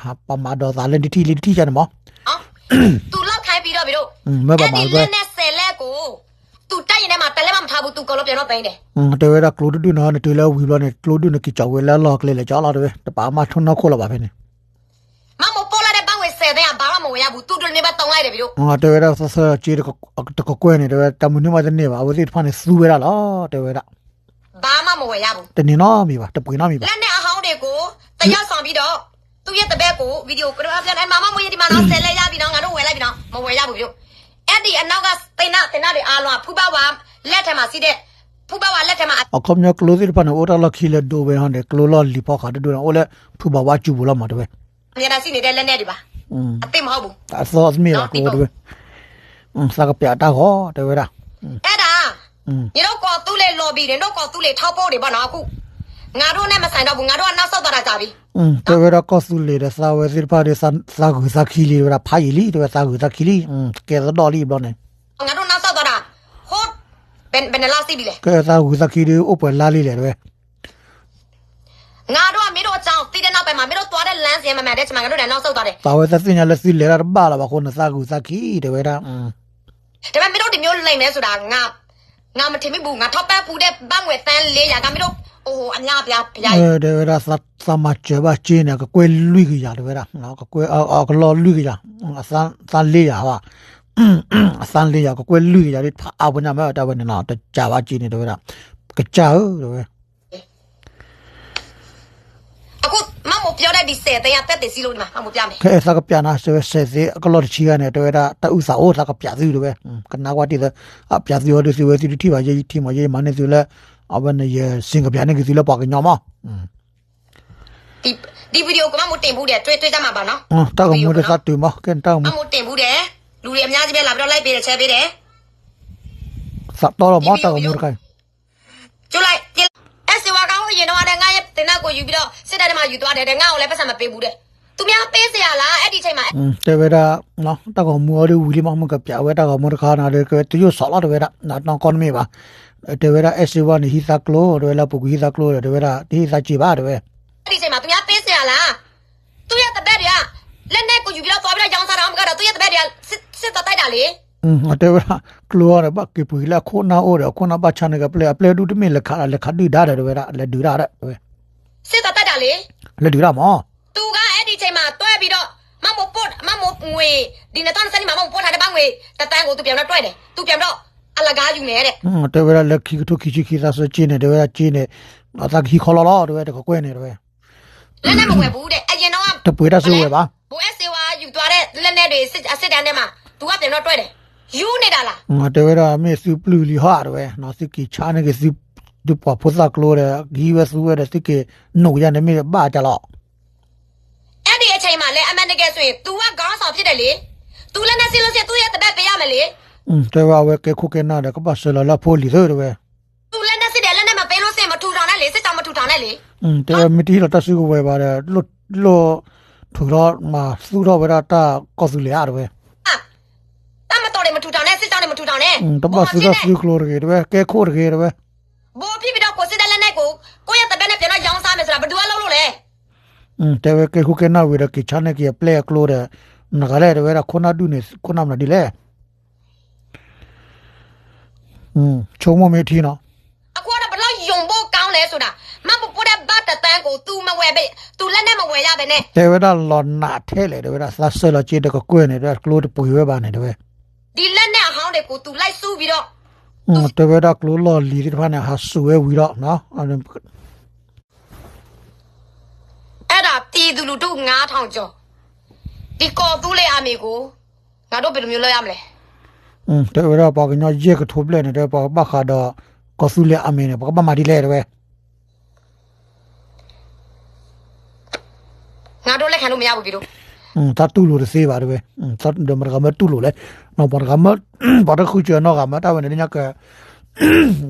ပမၤဒီးသးလၢနထံၣ်လံ နထံၣ်ယါန့ၣ်မး သူလောက်ခိုင်းပြီးတော့ ပြီးတော့ မ့ၢ်ဘၣ်မၤ အဲ့ဒီလက်နက်ဆယ်လက်ကို သူတပ်ရင်းထဲမှာ တစ်လက်မှ မထားဘူး သူ ကီၤလီပျံ တော့ သိမ်းတယ် တဲဝဲဒၣ်ကျိတဒူၣ်န့ၣ် နတုၤလၢဝံၤဘျီန့ၣ် ကျိဒူၣ်န့ၣ် က့ၤကၠီၤဝဲလၢအလီၢ်ကျဲလဲၤကၠီၤလီၤ တဲဝဲ တပာ်မၤထီၣ်နီၢ်ခိၣ်လၢၤဘၣ်ဖဲန့ၣ် မမူပို့လိုက်တဲ့ ဘတ်ငွေ ဆယ်သိန်း အ ဘာမှ မဝယ်ရဘူး သူ့ ဒု မ့ၢ်ဘတ် သုံးလိုက်တယ် ပြီးတော့ တဲဝဲဒၣ် သၢဆၢက့ တကကွဲၢ်န့ၣ် တဲဝဲ တၢ်မနုၤမးတန့ၢ်ဘၣ် အဝဲသ့ၣ်တဖၣ်န့ၣ် သူဝဲဒၣ်လီၤ တဲဝဲဒၣ် ဘာမှ မဝယ်ရဘူး တန့ၢ်နီတမံၤဘၣ် တပှ့ၤနီတမံၤဘၣ် လက်နက်အဟောင်းတွေကို သရုပ်ဆောင်ပြီးတော့ သူ့ရဲ့တပည့်ကို video ကပြောပြတယ် မမူ ဒီမှာနော် ဆယ်လက်ရပြီနော် ငါတို့ဝယ်လိုက်ပြီနော် မဝယ်ရဘူး ပြီးတော့ အဲ့ဒီအနောက်က သေနတ် သေနတ်တွေအားလုံးက ဖုဘဝလက်ထက်မှာရှိတဲ့ ဖုဘဝလက်ထက်မှာ အခီပညီကျိသ့ၣ်တဖၣ်န့ၣ် အိၣ်တၢ်လီၢ်ခံလၢဒိဝဲဟီန့ၣ် ကျိလီၢ်လံၤဖီဃးတဒူၣ်န့ၣ် အိၣ်လၢဖုဘဝစုပူၤလီၤမး တဲဝဲ အမြဲတမ်းရှိနေတဲ့ လက်နက်တွေပါ အသစ်မဟုတ်ဘူး အသီအသမ့ၢ်ဘၣ် ကျိတဲဝဲ သးကပျးတၢ်ဂီၤ တဲဝဲဒၣ် အဲ့ဒါ ညီတို့ကီၢ်သူလ့ၤ lobby တွေ တို့ကီၢ်သူလ့ၤ ထောက်ပို့တွေပေါ့နော် အခု ငါတို့နဲ့ မဆိုင်တော့ဘူး ငါတို့က နောက်ဆုတ်သွားတာ ကြာပြီ တဲဝဲဒၣ်ကီၢ်သူလ့ၤဒီး သးဝဲသ့ၣ်တဖၣ်ဒီး သးဂုၤသးခံလံ တဲဝဲဒၣ် ဖးယံာ်လံ တဲဝဲ သးဂုၤသးခံလံ ကဲသဒီၣ်လံဘျီန့ၣ် ငါတို့ နောက်ဆုတ်သွားတာ ဟိုး ဘယ် ဘယ်နှစ်လရှိပြီလဲ ကဲသးဂုၤသးခံဒီး အိၣ်ပှဲၤလါလံလဲၣ် တဲဝဲ ငါတို့က မင်းတို့အကြောင်းသိတဲ့နောက်ပိုင်းမှာ မင်းတို့သွားတဲ့လမ်းစဉ်မမှန်တဲ့အချိန်မှာ ငါတို့လည်းနောက်ဆုတ်သွားတယ် သးဝဲသးသ့ၣ်ညါလၢသုလဲၤတၢ်တဘၣ်လၢၤဘၣ်အဃိန့ၣ် သးဂုၤသးခံ တဲဝဲဒၣ် ဒါပေမဲ့ မင်းတို့ ဒီမျိုးလိမ်မယ်ဆိုတာ ငါ ငါ မထင်မိဘူး ငါ ထောက်ပံ့ဖူးတဲ့ ဘတ်ငွေ သန်းလေးရာ က မင်းတို့ အိုဟို အများအပြား ဘုရားကြီး တဲဝဲဒၣ် သးမၤစၢၤဘၣ်က့န့ၣ် ကကွဲၢ်လွံၢ်ကယၤ တဲဝဲဒၣ် ကကွဲၢ် ကလီၢ်လွံၢ်ကယၤ အသန်းလေးရာ ဘၣ် အသန်းလေးရာ ကကွဲၢ်လွံၢ်ကယၤ ဖးအါပညါမ့ၢ်တၢ်ဝဲန့ၣ်နီၤ တကးဘၣ်က့န့ၣ် တဲဝဲဒၣ် ကစၢ်ဧၢ တဲဝဲ အခု မမူပြောတဲ့ ဒီ ဆယ်သိန်းက သက်သေရှိလို့ ဒီမှာ မမူပြမယ် ခဲအံၤသးကပျးနၤ စဲဝဲ ဆယ်သိန်း အကလီၢ်တဆံဂၤန့ၣ် တဲဝဲဒၣ် တၢ်အုၣ်သးအိၣ် သးကပျးသု တဲဝဲ ကနၣ်ကွၢ်တံၢ်သၢ အပျးသုအီၤဒုး သုဝဲသုတထံၣ်ဘၣ် ယဲယထံၣ်မး ယဲယမၤန့ၢ်သုလၢ အဝဲန့ၣ် ယ စင်ကပျးန့ၢ်က့ၤသုလၢပှၤကညီမး ဒီ video ကို မမူတင်ဖူးတယ် တွေ့ တွေ့ကြမှာပါနော် တၢ်ဂီၤမူဒီးသးတုၤမး ကဲန့ၣ်တၢ်ဂီၤမူ မမူတင်ဖူးတယ် လူတွေအများကြီးပဲလာပြီးတော့ like ပေးတယ် share ပေးတယ် သးတီလီၤမး တၢ်ဂီၤမူတခါအံၤ ကျူလိုက် အဲၣ်စ့ဝါက ဟိုး အရင်တုန်းကတဲ့ ငါ့ရဲ့သေနတ်ကိုယူပြီးတော့ စစ်တပ်ထဲမှာယူသွားတယ်တဲ့ ငါ့ကိုလည်းပိုက်ဆံမပေးဘူးတဲ့ သူများပေးစရာလား အဲ့ဒီအချိန်မှာ တဲဝဲဒၣ် တၢ်ဂီၤမူအီၤဒုးဝံၤလံမး မုၢ်ကပျးဝဲတၢ်ဂီၤမူတခါန့ၣ်ဒီး ကဝဲတယိၣ်စီၤလီၤ တဲဝဲဒၣ် နီၢ်ကီၢ်တမ့ၢ်ဘၣ် တဲဝဲဒၣ် အဲၣ်စ့ဝါန့ၣ် ဟံးသါကျိ တဲဝဲလၢပူၤကွံာ်ဟံးသါကျိဒီး တဲဝဲဒၣ် တဟံးသါစ့ဘၣ် တဲဝဲ အဲ့ဒီအချိန်မှာ သူများပေးစရာလား သူ့ရဲ့တပည့်တွေက လက်နက်ကိုယူပြီးတော့ သွားပြီးတော့ ရောင်းစားတာ မကတော့ သူ့ရဲ့တပည့်တွေက စစ် စစ်တပ်တိုက်တာလေ တဲဝဲဒၣ် ကျိအီၤဒီး ဘၣ်က့ၤပှ့ၤလၢအခိၣ်နၢ်အိၣ်ဒီး အခိၣ်နၢ်ဘၣ်ဆါန့ၢ်က့ၤအပျဲၢ် အပျဲၢ်ဒူၣ်တမ့ၢ်လဲၤခးဒီး လဲၤခးဒုၣ်ဒါဒီး တဲဝဲဒၣ် လဲၤဒုၣ်ဒါဒီး စစ်တပ်တိုက်တာလေ လဲၤဒုၣ်ဒါမး သူက အဲ့ဒီအချိန်မှာ တွဲပြီးတော့ မှတ်ပုံတင် မှတ်ပုံငွေ ဒီနှစ်ထောင့်နှစ်ဆယ့်နှစ်မှာ မှတ်ပုံတင်ထားတဲ့ ဘတ်ငွေ တစ်သန်းကို သူပြန်ပြီးတော့ တွဲတယ် သူပြန်ပြီးတော့ အလကားယူမယ်တဲ့ တဲဝဲဒၣ်လၢခံကထိခံဆံခံသန်းစွဲက့န့ၣ် တဲဝဲဒၣ်က့န့ၣ် အသးကဟံးခီလီၤလီၤ တဲဝဲ တကကွဲၢ်န့ၣ် တဲဝဲ လက်နက်မဝယ်ဘူးတဲ့ အရင်တော့က တပှ့ၤတၢ်စုကဝဲၤဘၣ် ဘိုးအဲၣ်စ့ဝါယူသွားတဲ့ လက်နက်တွေ စစ် စစ်တမ်းထဲမှာ သူကပြန်တော့တွဲတယ် ယူနေတာလား တဲဝဲဒၣ် မ့ၢ်သုပျုၢ်လံဟီ တဲဝဲ သုက့ၤဆါန့ၢ်က့ၤသု သုပှၤဖိသၣ်ကျိဒီး ကဟံးဝဲသူဝဲဒီး သုက့ၤနိးယါန့ၣ် မ့ၢ်ဘၣ်တၢ်လီၤ အဲ့ဒီအချိန်မှာလည်း အမှန်တကယ်ဆိုရင် သူက ခေါင်းဆောင်ဖြစ်တယ်လေ သူလက်နက်ရှိလို့ရှိရင် သူ့ရဲ့တပည့်ပေးရမယ်လေ တဲဝဲ အဝဲကဲခိၣ်ကဲနၢ်ဒီး ကဘၣ်ဆှၢလီၤလၢအဖိအလံၤသု တဲဝဲ သူလက်နက်ရှိတယ် လက်နက်မပေးလို့ရှိရင် မထူထောင်နဲ့လေ စစ်ကြောင်းမထူထောင်နဲ့လေ တဲဝဲ မ့ၢ်တဟ့ၣ်လီၤတၢ်စုကဝဲၤဘၣ်ဒီး လိၣ် ထုးထီၣ်မၤသူၣ်ထီၣ်ဝဲဒၣ်တၢ်ကီၢ်သူလ့ၤဧါ တဲဝဲ တပ်မတော်တွေ မထူထောင်နဲ့ စစ်ကြောင်းတွေ မထူထောင်နဲ့ တဘၣ်သူၣ်ထီၣ်စုကျိၤတဂ့ၤ တဲဝဲ ကဲခိၣ်တဂ့ၤ တဲဝဲ ဘိုး ပြီးပြီးတော့ ကိုယ်စစ်တဲ့လက်နက်ကို ကိုယ့်ရဲ့တပည့်နဲ့ ပြန်တော့ရောင်းစားမယ်ဆိုတာ ဘယ်သူကလုပ်လို့လဲ တဲဝဲ ကဲခိၣ်ကဲနၢ်ဝံၤဒီး က့ၤဆါန့ၢ်က့ၤအပျဲၢ်အကျိဒီး မနုၤဂၤလဲၣ် တဲဝဲဒၣ် ခိၣ်နၢ်ဒုၣ်န့ၣ် ခိၣ်နၢ်မနုၤဒ်လဲၣ် ဆိကမိၣ်မ့ၢ်ထံနီၤ အခုကတော့ ဘယ်လောက် ယုံဖို့ကောင်းလဲဆိုတာ မှတ်ပုံတင် ဘၣ်တတၢ်ကိးသူမဝဲဘ့ၣ် သူလက်နက်မဝယ်ရဘဲန့ၣ် တဲဝဲဒၣ်လီၤနးထဲလဲၣ် တဲဝဲဒၣ်သးစဲလီၤက့ဒီးကကွဲၢ်န့ၣ် တဲဝဲဒၣ်ကျိတပှ့ၤဝဲဘၣ်န့ၣ် တဲဝဲ ဒီးလက်နက်အဟောင်းတွေကို သူလိုက်စုပြီးတော့ တဲဝဲဒၣ်ကျိလီၢ်လံၤသ့ၣ်တဖၣ်န့ၣ် ဟးစူးဝဲဝံၤဒီး အဲဒါပြည်သူလူထုငါးထောင်ကျော် ဒီကော်သူလ့ၤအမံၤကို ငါတို့ဘယ်လိုမျိုးလုပ်ရမလဲ တဲဝဲဒၣ်ပှၤကညီယဲၢ်ကထိဘျဲၣ်န့ၣ် တဲပှၤဘၣ်ဃးဒီး ကီၢ်သူလ့ၤအမံၤန့ၣ် ပကဘၣ်မၤဒ်လဲၣ်တဲဝဲ ငါတို့လက်ခံလို့မရဘူး ပြည်သူ တၢ်တူၢ်လိာ်တသ့ဘၣ်တဲဝဲ ဒီးမတဂၤမၢတူၢ်လိာ်လဲၣ် ပှၤတဂၤမၢ ပှၤတဃုစၢၤနီတဂၤမၢတၢ်ဝဲန့ၣ် လၢညါက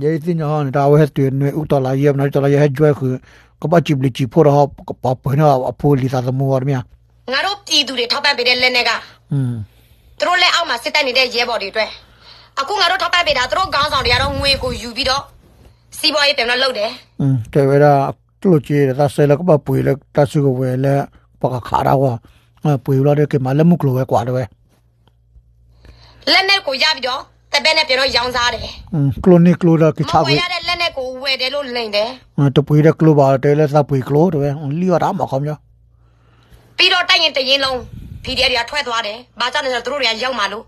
ယဲယသ့ၣ်ညါဟီန့ၣ် တၢ်အဝဲဟဲတုၤနွဲၣ်အူတီၢ်လၢယဲ မနီၤတီၢ်လၢယဲဟဲ join ဃုာ် ကဘၣ်စံးဘျုးစံးဖှိၣ်ဒီး ပှၤပှဲၤန့ၢ်အဖိလံၤသးသမူအီၤတမ့ၢ်ဧါ ငါတို့ပြည်သူတွေထောက်ပံ့ပေးတဲ့လက်နက်က သူတို့လက်အောက်မှာစစ်တပ်နေတဲ့ရဲဘော်တွေအတွက် အခုငါတို့ထောက်ပံ့ပေးတာ သူတို့ခေါင်းဆောင်တွေကတော့ငွေကိုယူပြီးတော့ စီးပွားရေးပြန်တော့လုပ်တယ် တဲဝဲဒၣ် ကျိၣ်စ့ဒီးသးစဲလၢကဘၣ်ပှ့ၤလၢတၢ်စုကဝဲၤလၢ ပှၤကခးတၢ်ဂီၢ် ပှ့ၤဝံၤလီၤဒီးက့ၤမၤလၢမုၢ်ကျိၤဝဲၤကွာ်တဲဝဲ လက်နက်ကိုရပြီးတော့ တဘက်နဲ့ပြန်တော့ရောင်းစားတယ် ကျိၣ်န့ၢ်ကျိဒီးက့ၤဆါကွံာ် မဝယ်ရတဲ့လက်နက်ကိုဝယ်တယ်လို့လိမ်တယ် တပှ့ၤဒီးကျိဘၣ်တဲလၢသးပှ့ၤကျိတဲဝဲ လံၣ်အီၣ်တၢ်မၤခီပညီ ပြီးတော့တပ်ရင်းတစ်ရင်းလုံး PDF တွေကထွက်သွားတယ် ဘာကြောင့်လဲဆိုတော့သူတို့တွေကရောက်မှာလို့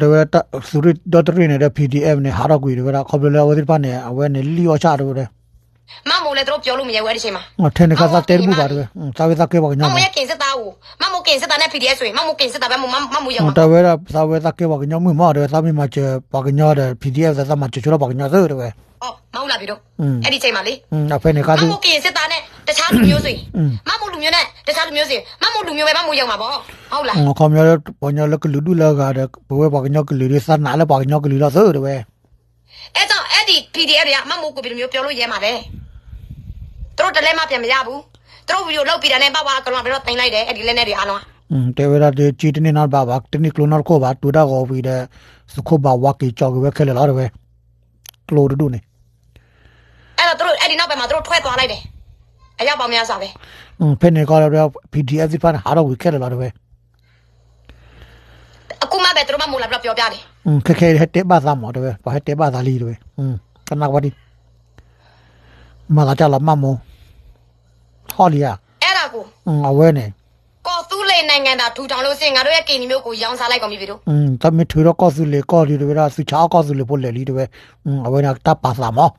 တဲဝဲ သုးရ့ၣ်ဒီတရ့ၣ်န့ၣ်ဒီး PDF န့ၣ် ဟးထီၣ်ကွံာ်တဲဝဲဒၣ် ခီဖျိလၢအဝဲသ့ၣ်တဖၣ်န့ၣ် အဝဲန့ၣ်လံၣ်အီၣ်ဆၣ်တဲဝဲဒၣ် မမူလည်းသူတို့ပြောလို့မရဘူး အဲ့ဒီအချိန်မှာ ထဲန့ၣ်ခါသးတဲတဘူၣ်ဘၣ်တဲဝဲ သးဝဲသးကဲပှၤကညီမး မမူရဲ့ကင်စစ်သားကို မမူကင်စစ်သားနဲ့ PDF ဆိုရင် မမူကင်စစ်သားပဲ မမူရုံး တဲဝဲဒၣ် သးဝဲသးကဲပှၤကညီမုၣ်မးတဲဝဲ သးမ့ၢ်မၤစၢၤပှၤကညီဒီး PDF သးမၤစၢၤဆိလၢပှၤကညီသ့တဲဝဲ မဟုတ်လား ပြည်သူ အဲ့ဒီအချိန်မှာလေ အဖဲန့ၣ်ခါ မမူကင်စစ်သားနဲ့ တခြားလူမျိုးဆိုရင် မမူလူမျိုးနဲ့ တခြားလူမျိုးဆိုရင် မမူလူမျိုးပဲ မမူရုံးမှာပေါ့ ဟုတ်လား ခီပညီ ပှၤကညီလၢကလုာ်ဒူၣ်လၢအဂၤဒီး ပဝဲပှၤကညီကလုာ်ဒီး သးနာ်လၢပှၤကညီကလုာ်လီၤသ့တဲဝဲ အဲတော့ အဲ့ဒီ PDF တွေက မမူကို ဘယ်လိုမျိုး ပြောလို့ရဲမှာလဲ သူတို့တစ်လက်မှ ပြန်မရဘူး သူတို့ video လုပ်ပြီးတာနဲ့ ဘတ်ဝါအကလောင် ပြီးတော့ သိမ်းလိုက်တယ် အဲ့ဒီလက်နက်တွေအားလုံး တဲဝဲဒၣ် က့တန့ၢ်နီတဘျီဘၣ် တန့ၢ်ကျိနီတခိၣ်ဘၣ် တူၢ်တၢ်ဂီၤဝံၤဒီး သုးခိၣ်ဘၣ်ဝါက့ၤကၠီက့ၤဝဲခဲလၢာ်လီၤတဲဝဲ ကျိတဒူၣ်န့ၣ် အဲ့တော့ သူတို့ အဲ့ဒီနောက်ပိုင်းမှာ သူတို့ ထွက်သွားလိုက်တယ် အယောက်ပေါင်းများစွာပဲ ဖဲန့ၣ်ကီးဒီး PDF သ့ၣ်တဖၣ်န့ၣ် ဟးထီၣ်ကွံာ်ခဲလၢာ်လီၤတဲဝဲ အခုမှပဲ သူတို့ မမူလာပြီးတော့ ပြောပြတယ် ခဲခဲအံၤဟဲတဲဘၣ်သးမးတဲဝဲ ပှၤဟဲတဲဘၣ်သးလံတဲဝဲ ကနၣ်ကွၢ်ဒံး မၤသးကၢ်လီၤမးမူ ဟီၣ်လံဧါ အဲ့ဒါကို အဝဲန့ၣ် ကော်သူလ့ၤနိုင်ငံသာထူထောင်လို့ရှိရင် ငါတို့ရဲ့ကရင်မျိုးကိုရောင်းစားလိုက်ကော်မီး ပြည်သူ တၢ်မ့ၢ်ထုးထီၣ်ကီၢ်သူလ့ၤကီၢ်လံတဲဝဲဒၣ် သုဆါအီၣ်ကီၢ်သူလ့ၤဖိလဲၣ်လံတဲဝဲ အဝဲန့ၣ်တၢ်ပာ်သးမး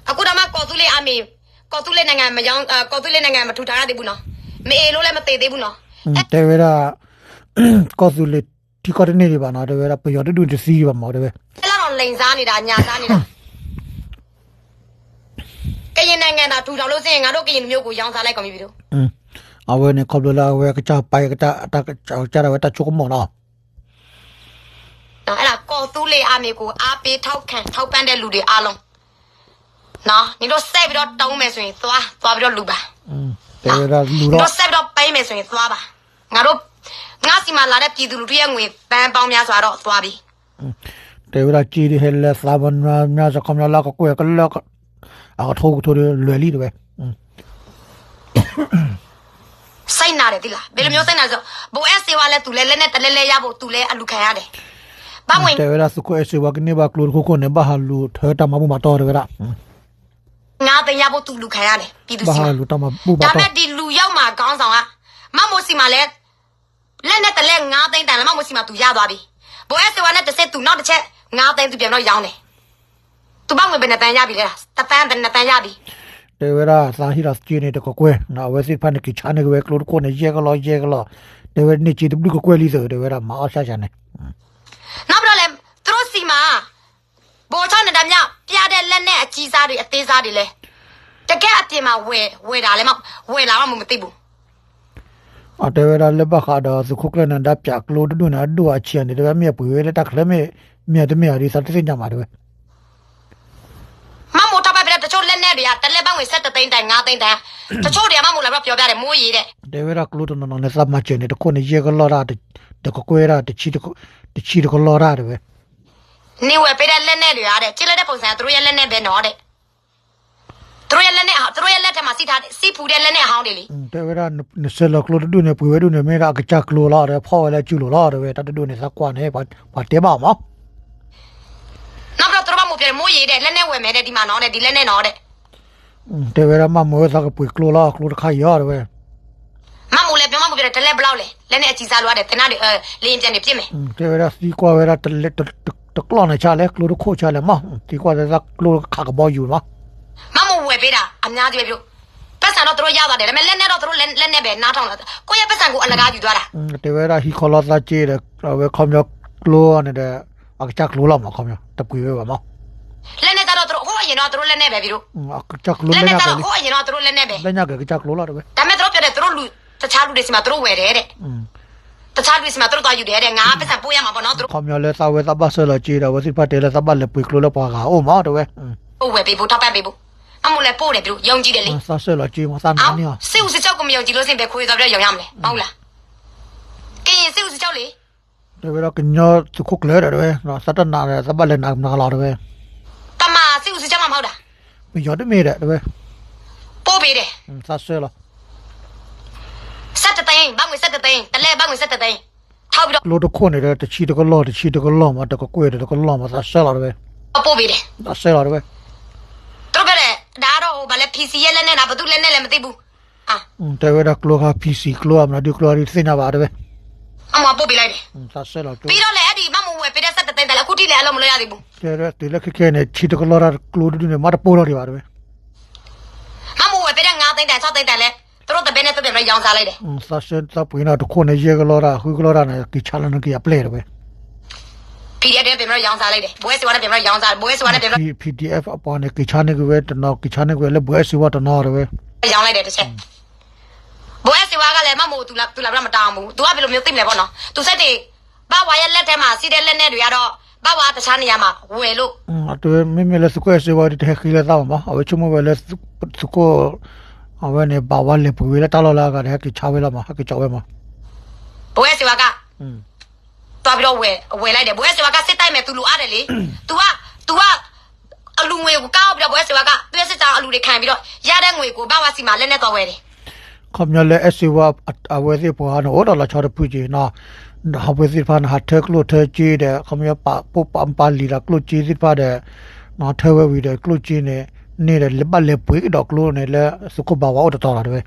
အခုတောင်မှကော်သူလ့ၤအမံၤ ကော်သူလ့ၤနိုင်ငံမရောင်း ကော်သူလ့ၤနိုင်ငံမထူထောင်ရသေးဘူးနော် မအေးလို့လည်းမသေသေးဘူးနော် တဲဝဲဒၣ် ကီၢ်သူလ့ၤထံကီၢ်တန့ၢ်ဒံးဘၣ်နီၤ တဲဝဲဒၣ် ပယီၤတဒူၣ်တသံဒံးဘၣ်မး တဲဝဲ အဲ့လောက်တော့လိမ်စားနေတာ ညာစားနေတာ ကရင်နိုင်ငံသာထူထောင်လို့ရှိရင် ငါတို့ကရင်မျိုးကိုရောင်းစားလိုက်ကော်မီး ပြည်သူ အဝဲန့ၣ်ခီဖျိလၢအဝဲကစၢ်ပာ်ကစၢ်ဒၣ်ဝဲတၢ်ဆိကမိၣ်နီၤ အဲ့ဒါကော်သူလ့ၤအမံၤကိုအားပေးထောက်ခံထောက်ပံ့တဲ့လူတွေအားလုံး နော် နင်တို့ဆက်ပြီးတော့တုံးမယ်ဆိုရင်သွား သွားပြီးတော့လူပါ တဲဝဲဒၣ်လူ နင်တို့ဆက်ပြီးတော့ပိတ်မယ်ဆိုရင်သွားပါ ငါတို့ ငါ့ဆီမှာလာတဲ့ပြည်သူလူထုရဲ့ငွေသန်းပေါင်းများစွာတော့သွားပြီ တဲဝဲဒၣ်က့ဒ်ဟဲလၢသးပှၢ် များစွာခီပညီလၢကကွဲၢ်ကလၢာ် အကထိကထိဒီးလွဲၢ်လံတဲဝဲ စိတ်နာတယ်သိလား ဘယ်လိုမျိုးစိတ်နာလဲဆို ဘိုးအဲၣ်စ့ဝါလဲသူလဲ လက်နက်တစ်လက်လဲရဖို့သူလဲအလူခံရတယ် ဘၣ်ဝင် တဲဝဲဒၣ်သုးခိၣ်အဲၣ်စ့ဝါကန့ၢ်ဘၣ်ကျိတခိၣ်ခိၣ်န့ၣ် ဘၣ်ဟးလူၤထၢတၢ်မၤဘူၣ်မၤတီၢ်တဲဝဲဒၣ် ငါးသိန်းရဖို့သူလူခံရတယ် ပြည်သူဆီမှာ ဘၣ်ဟးလူၤတၢ်မၤဘူၣ်မၤတီၢ် ဒါပေမဲ့ဒီလူရောက်မှာခေါင်းဆောင်က မမူဆီမှာလဲ လက်နက်တစ်လက်ငါးသိန်းတန်လဲ မမူဆီမှာသူရသွားပြီ ဘိုးအဲၣ်စ့ဝါနဲ့တစ်ဆင့်သူနောက်တစ်ချက်ငါးသိန်းသူပြန်ပြီးတော့ရောင်းတယ် သူဘၣ်ငွေဘယ်နှစ်သန်းရပြီလဲ တစ်သန်းဘယ်နှစ်သန်းရပြီ တဲဝဲဒၣ်သးဟ့ၣ်လီၤစ့န့ၣ်တကကွဲၢ် အဝဲသ့ၣ်တဖၣ်န့ၣ်က့ၤဆါန့ၢ်က့ၤဝဲကျိတခိၣ်န့ၣ် ယဲၢ်ကလီၢ်ယဲၢ်ကလီၢ် တဲဝဲန့ၢ်စ့တဘျုးကကွဲၢ်လံသ့ၣ် တဲဝဲဒၣ်မၤအီၣ်ဆၣ်ဆၣ်န့ၣ် နောက်ပြီးတော့လဲ သူတို့ဆီမှာ ဗိုလ်ချုပ်နေတမ်းမြပြတဲ့လက်နက်အကြီးစားတွေအသေးစားတွေလဲ တကယ့်အပြင်မှာဝယ်ဝယ်တာလဲမဝယ်လာမှမသိဘူး အတဲဝဲဒၣ်လၢဘၣ်ဃးဒီးသုးခိၣ်ကျၢၢ်နၢၤဒါပၠးကျိတဒူၣ်န့ၣ် အဒိၣ်အဆံးန့ၣ် တဲဝဲမ့ၢ်အပှ့ၤဝဲလၢတၢ်ချၢမ့ၢ် မ့ၢ်တမ့ၢ်အီၤဒ်သးတသ့ၣ်ညါမးတဲဝဲ မမူထောက်ပံ့ပေးတဲ့တချို့လက်နက်တွေက တစ်လက်ဘတ်ငွေ ဆယ့်တစ်သိန်းတန် ငါးသိန်းတန် တချို့တွေက မမူလာပြီးတော့ပြောပြတယ် မိုးရေတဲ့ တဲဝဲဒၣ်ကျိတနီၤနီၤန့ၣ် သးမၤစၢၤန့ၣ် တခိၣ်န့ၣ် ယဲၢ်ကလီၢ်တၢ် တကကွဲၢ်တၢ် တဆံတကလီၢ်တၢ်တဲဝဲ နေဝယ်ပေးတဲ့လက်နက်တွေကတဲ့ ကြည့်လိုက်တဲ့ပုံစံက သူတို့ရဲ့လက်နက်ပဲနော်တဲ့ သူတို့ရဲ့လက်နက် သူတို့ရဲ့လက်ထဲမှာရှိထားတဲ့ စစ်ဖူးတဲ့လက်နက်အဟောင်းတွေလေ တဲဝဲဒၣ် နဆဲးလီၤကျိတဒူၣ်န့ၣ် ပှ့ၤဝဲဒူၣ်န့ၣ် မ့ၢ်ဒၣ်အကစၢ်ကျိလီၤ တဲဝဲ ဖီၣ်ဝဲလၢအစုလိၤလီၤ တဲဝဲ တၢ်တဒူၣ်န့ၣ် သးကွၢ်န့ၣ် ပှၤတဲဘၣ်အီၤမး နောက်ပြီးတော့သူတို့ဘက်ကိုပြန်တယ် မိုးရေတဲ့ လက်နက်ဝယ်မယ်တဲ့ ဒီမှာနော်တဲ့ ဒီလက်နက်နော်တဲ့ တဲဝဲဒၣ် မၢ်မူဝဲသးကပှ့ၤကျိလီၤ ကျိတခါအံၤအီၤ တဲဝဲ. မၢ်မူလဲၤပျီ မၢ်မူပျီဒီး တလဲဘျီလဲၣ်, လက်နက်အကြီးစားလိုအပ်တယ်, သင်္နန်းတွေ, လေယာဉ်ပျံတွေပစ်မယ်. တဲဝဲဒၣ် သံကွၢ်ဝဲဒၣ် တကျီၢ်န့ၣ်ဆါလဲၣ်, ကျိတခိၣ်ဆါလဲၣ်မး, သံကွၢ်ဝဲဒၣ် ကျိခးကဘီယူၤမး. မၢ်မူဝဲပ့ၤဒၣ် အများကြီးပဲ ပြော, ပိုက်ဆံတော့သူတို့ရသွားတယ်, ဒါပေမဲ့ လက်နက်တော့ သူတို့လက်, လက်နက်ပဲ နားထောင်လာ, ကိုယ့်ရဲ့ပိုက်ဆံကို အလကားယူသွားတာ. တဲဝဲဒၣ် ဟံးခီလီၤသးက့ဒီး အဝဲခီပညီကျိန့ၣ်ဒီး အကစၢ်ကျိလီၤမး ခီပညီ တပှ့ၤဝဲဘၣ်မး. လက်နက်ကတော့ သူတို့ ဟိုးအရင်တော့ သူတို့လက်နက်ပဲ ပြော, အကစၢ်ကျိ လက်နက်ကတော့ ဟိုးအရင်တော့ သူတို့လက်နက်ပဲ, လက်နက်ကအကစၢ်ကျိလီၤ တဲဝဲ. ဒါပေမဲ့ သူတို့ပြောတယ် သူတို့လူ, တခြားလူတွေဆီမှာ သူတို့ဝယ်တယ်တဲ့, တခြားလူတွေဆီမှာ သူတို့သွားယူတယ်တဲ့, ငါပိုက်ဆံပို့ရမှာပေါ့နော် သူတို့. ခီပညီလၢသးဝဲသးဘၣ်ဆှၢလီၤက့ဒီး အဝဲသ့ၣ်တဖၣ်တဲလၢသးဘၣ်လဲၤပှ့ၤကျိလၢပှၤဂၤအအိၣ်မး တဲဝဲ. ပို့ဝယ်ပေးဖို့ ထောက်ပံ့ပေးဖို့, မၢ်မူလဲပို့တယ် ပြော, ယုံကြည်တယ်လေ. သးဆှၢလီၤက့မး သးနာ်န့ၢ်အီၤ. စစ်ဦးစီးချုပ်ကို မယုံကြည်လို့ရှိရင် ဘယ်ခွေသွားပြီးတော့ ရောင်းရမလဲ, မဟုတ်ဘူးလား. ကရင်စစ်ဦးစီးချုပ်လေ. တဲဝဲဒၣ် ကညီသုးခိၣ်ကျၢၢ်ဒီး တဲဝဲ, သးတနာ်ဒီး သးဘၣ်လဲၤနာ်ကမနၤလီၤ တဲဝဲ. ဗမာစစ်ဦးစီးချုပ်မှ မဟုတ်တာ. ပယီၤတမ့ၢ်ဒီး တဲဝဲ. ပို့ပေးတယ်. သးဆှၢလီၤ. ဆယ့်တစ်သိန်း, ဘတ်ငွေ ဆယ့်တစ်သိန်း, တစ်လဲ ဘတ်ငွေ ဆယ့်တစ်သိန်း, ထောက်ပြီးတော့. ကျိတခိၣ်န့ၣ်ဒီး တဆံတကလီၢ် တဆံတကလီၢ်မး, တကကွဲၢ်ဒီးတကလီၢ်မး, သးဆှၢလီၤ တဲဝဲ. ပို့ပေးတယ်. သးဆှၢလီၤ တဲဝဲ. သူတို့ပြောတယ်, ဒါကတော့ ဟို ဘာလဲ ဖီစီ ရဲ့လက်နက်လား, ဘယ်သူ့လက်နက်လဲ မသိဘူး. တဲဝဲဒၣ် ကျိခါ ဖီစီ ကျိ အမနုၤဒုကျိ ဒုသ့ၣ်ညါဘၣ် တဲဝဲ. အမွှာပို့ပေးလိုက်တယ်. သးဆှၢလီၤ ကျိ. ပြီးတော့လည်း အဲ့ဒီ မၢ်မူဝဲပ့ၤဒၣ် ဆယ့်တစ်သိန်း တလဲ အခုထိလဲ အလုပ်မလုပ်ရသေးဘူး. တဲဝဲဒၣ် တုၤလၢခဲခဲန့ၣ် ဆံတကလီၢ်တၢ်ကျိတဒုန့ၣ် မ့ၢ်တပိၢ်ထီၣ်ဒံးဘၣ် တဲဝဲ. မၢ်မူဝဲပ့ၤဒၣ် ငါးသိန်းတန် ခြောက်သိန်းတန်လဲ, သူတို့တပဲနဲ့ သူပြန်ပြီးတော့ ရောင်းစားလိုက်တယ်. သးဆှၢ သးပှ့ၤန့ၣ် တခိၣ်န့ၣ် ယဲၢ်ကလီၢ်တၢ် ဃုကလီၢ်တၢ်န့ၣ် က့ၤဆါလၢနက့ၤအပျဲၢ် တဲဝဲ. PDF နဲ့ ပြန်ပြီးတော့ ရောင်းစားလိုက်တယ်. ဘိုးအဲၣ်စ့ဝါနဲ့ ပြန်ပြီးတော့ ရောင်းစား, ဘိုးအဲၣ်စ့ဝါနဲ့ ပြန်ပြီးတော့ PDF အပှၤန့ၣ် က့ၤဆါန့ၢ်က့ၤဝဲတနီၤ, က့ၤဆါန့ၢ်က့ၤဝဲလၢ ဘိုးအဲၣ်စ့ဝါတနီၤ တဲဝဲ. ရောင်းလိုက်တယ် တစ်ချက်. ဘိုးအဲၣ်စ့ဝါကလည်း မၢ်မူ သူလာ, သူလာပြီးတော့ မတောင်းဘူး. သူက ဘယ်လိုမျိုး သိမလဲပေါ့နော်. သူစက်တွေ, ဘၣ်ဝါရဲ့လက်ထဲမှာရှိတဲ့ လက်နက်တွေကတော့ ဘၣ်ဝါတခြားနေရာမှာ ဝယ်လို့. တဲဝဲ မ့မ့ၢ်လၢသုးခိၣ်အဲၣ်စ့ဝါ တဟဲဃ့လၢသးဘၣ်မး, အဝဲဆိကမိၣ်ဝဲလၢ သုးခိၣ်, အဝဲန့ၣ် ဘၣ်ဝါလဲၤပှ့ၤဝဲလၢတၢ်လီၢ်လၢအဂၤဒီး ဟဲက့ၤဆါဝဲလီၤမး, ဟဲက့ၤကၠီဝဲမး. ဘိုးအဲၣ်စ့ဝါက သွားပြီးတော့ ဝယ်, ဝယ်လိုက်တယ်. ဘိုးအဲၣ်စ့ဝါက စစ်တိုက်မယ်, သူလိုအပ်တယ်လေ. သူက, သူက အလူငွေကို ကောက်ပြီးတော့ ဘိုးအဲၣ်စ့ဝါက သူ့ရဲ့စစ်သားအလူတွေ ခံပြီးတော့ ရတဲ့ငွေကို ဘၣ်ဝါဆီမှာ လက်နက်သွားဝယ်တယ်. ခီပညီလၢ အဲၣ်စ့ဝါ အဝဲသ့ၣ်ပှၤန့ၣ် အိၣ်ဒီးလီၤဆီတဖုက့ၤနီၤ, ဟီၣ်ပှဲၤသ့ၣ်တဖၣ်န့ၣ် ဟးထၢကျိၣ်ထၢစ့ဒီး ခီပညီ ပာ်ဖှိၣ်ပာ်လံၤဒီးကျိၣ်စ့သ့ၣ်တဖၣ်ဒီး ထၢဝဲဝံၤဒီး ကျိၣ်စ့န့ၣ် န့ၢ်ဒီး ဘၣ်လဲၤပှ့ၤကဒီးကျိန့ၣ်လၢ သုးခိၣ်ဘၣ်ဝါအိၣ်တတီၤလီၤ တဲဝဲ.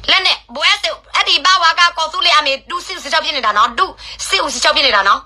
လက်နက်, ဘိုးအဲၣ်စ့, အဲ့ဒီ ဘၣ်ဝါက ကော်သူးလေအမ့ၢ် ဒုစစ်ဦးစီးချုပ် ဖြစ်နေတာနော်, ဒုစစ်ဦးစီးချုပ် ဖြစ်နေတာနော်.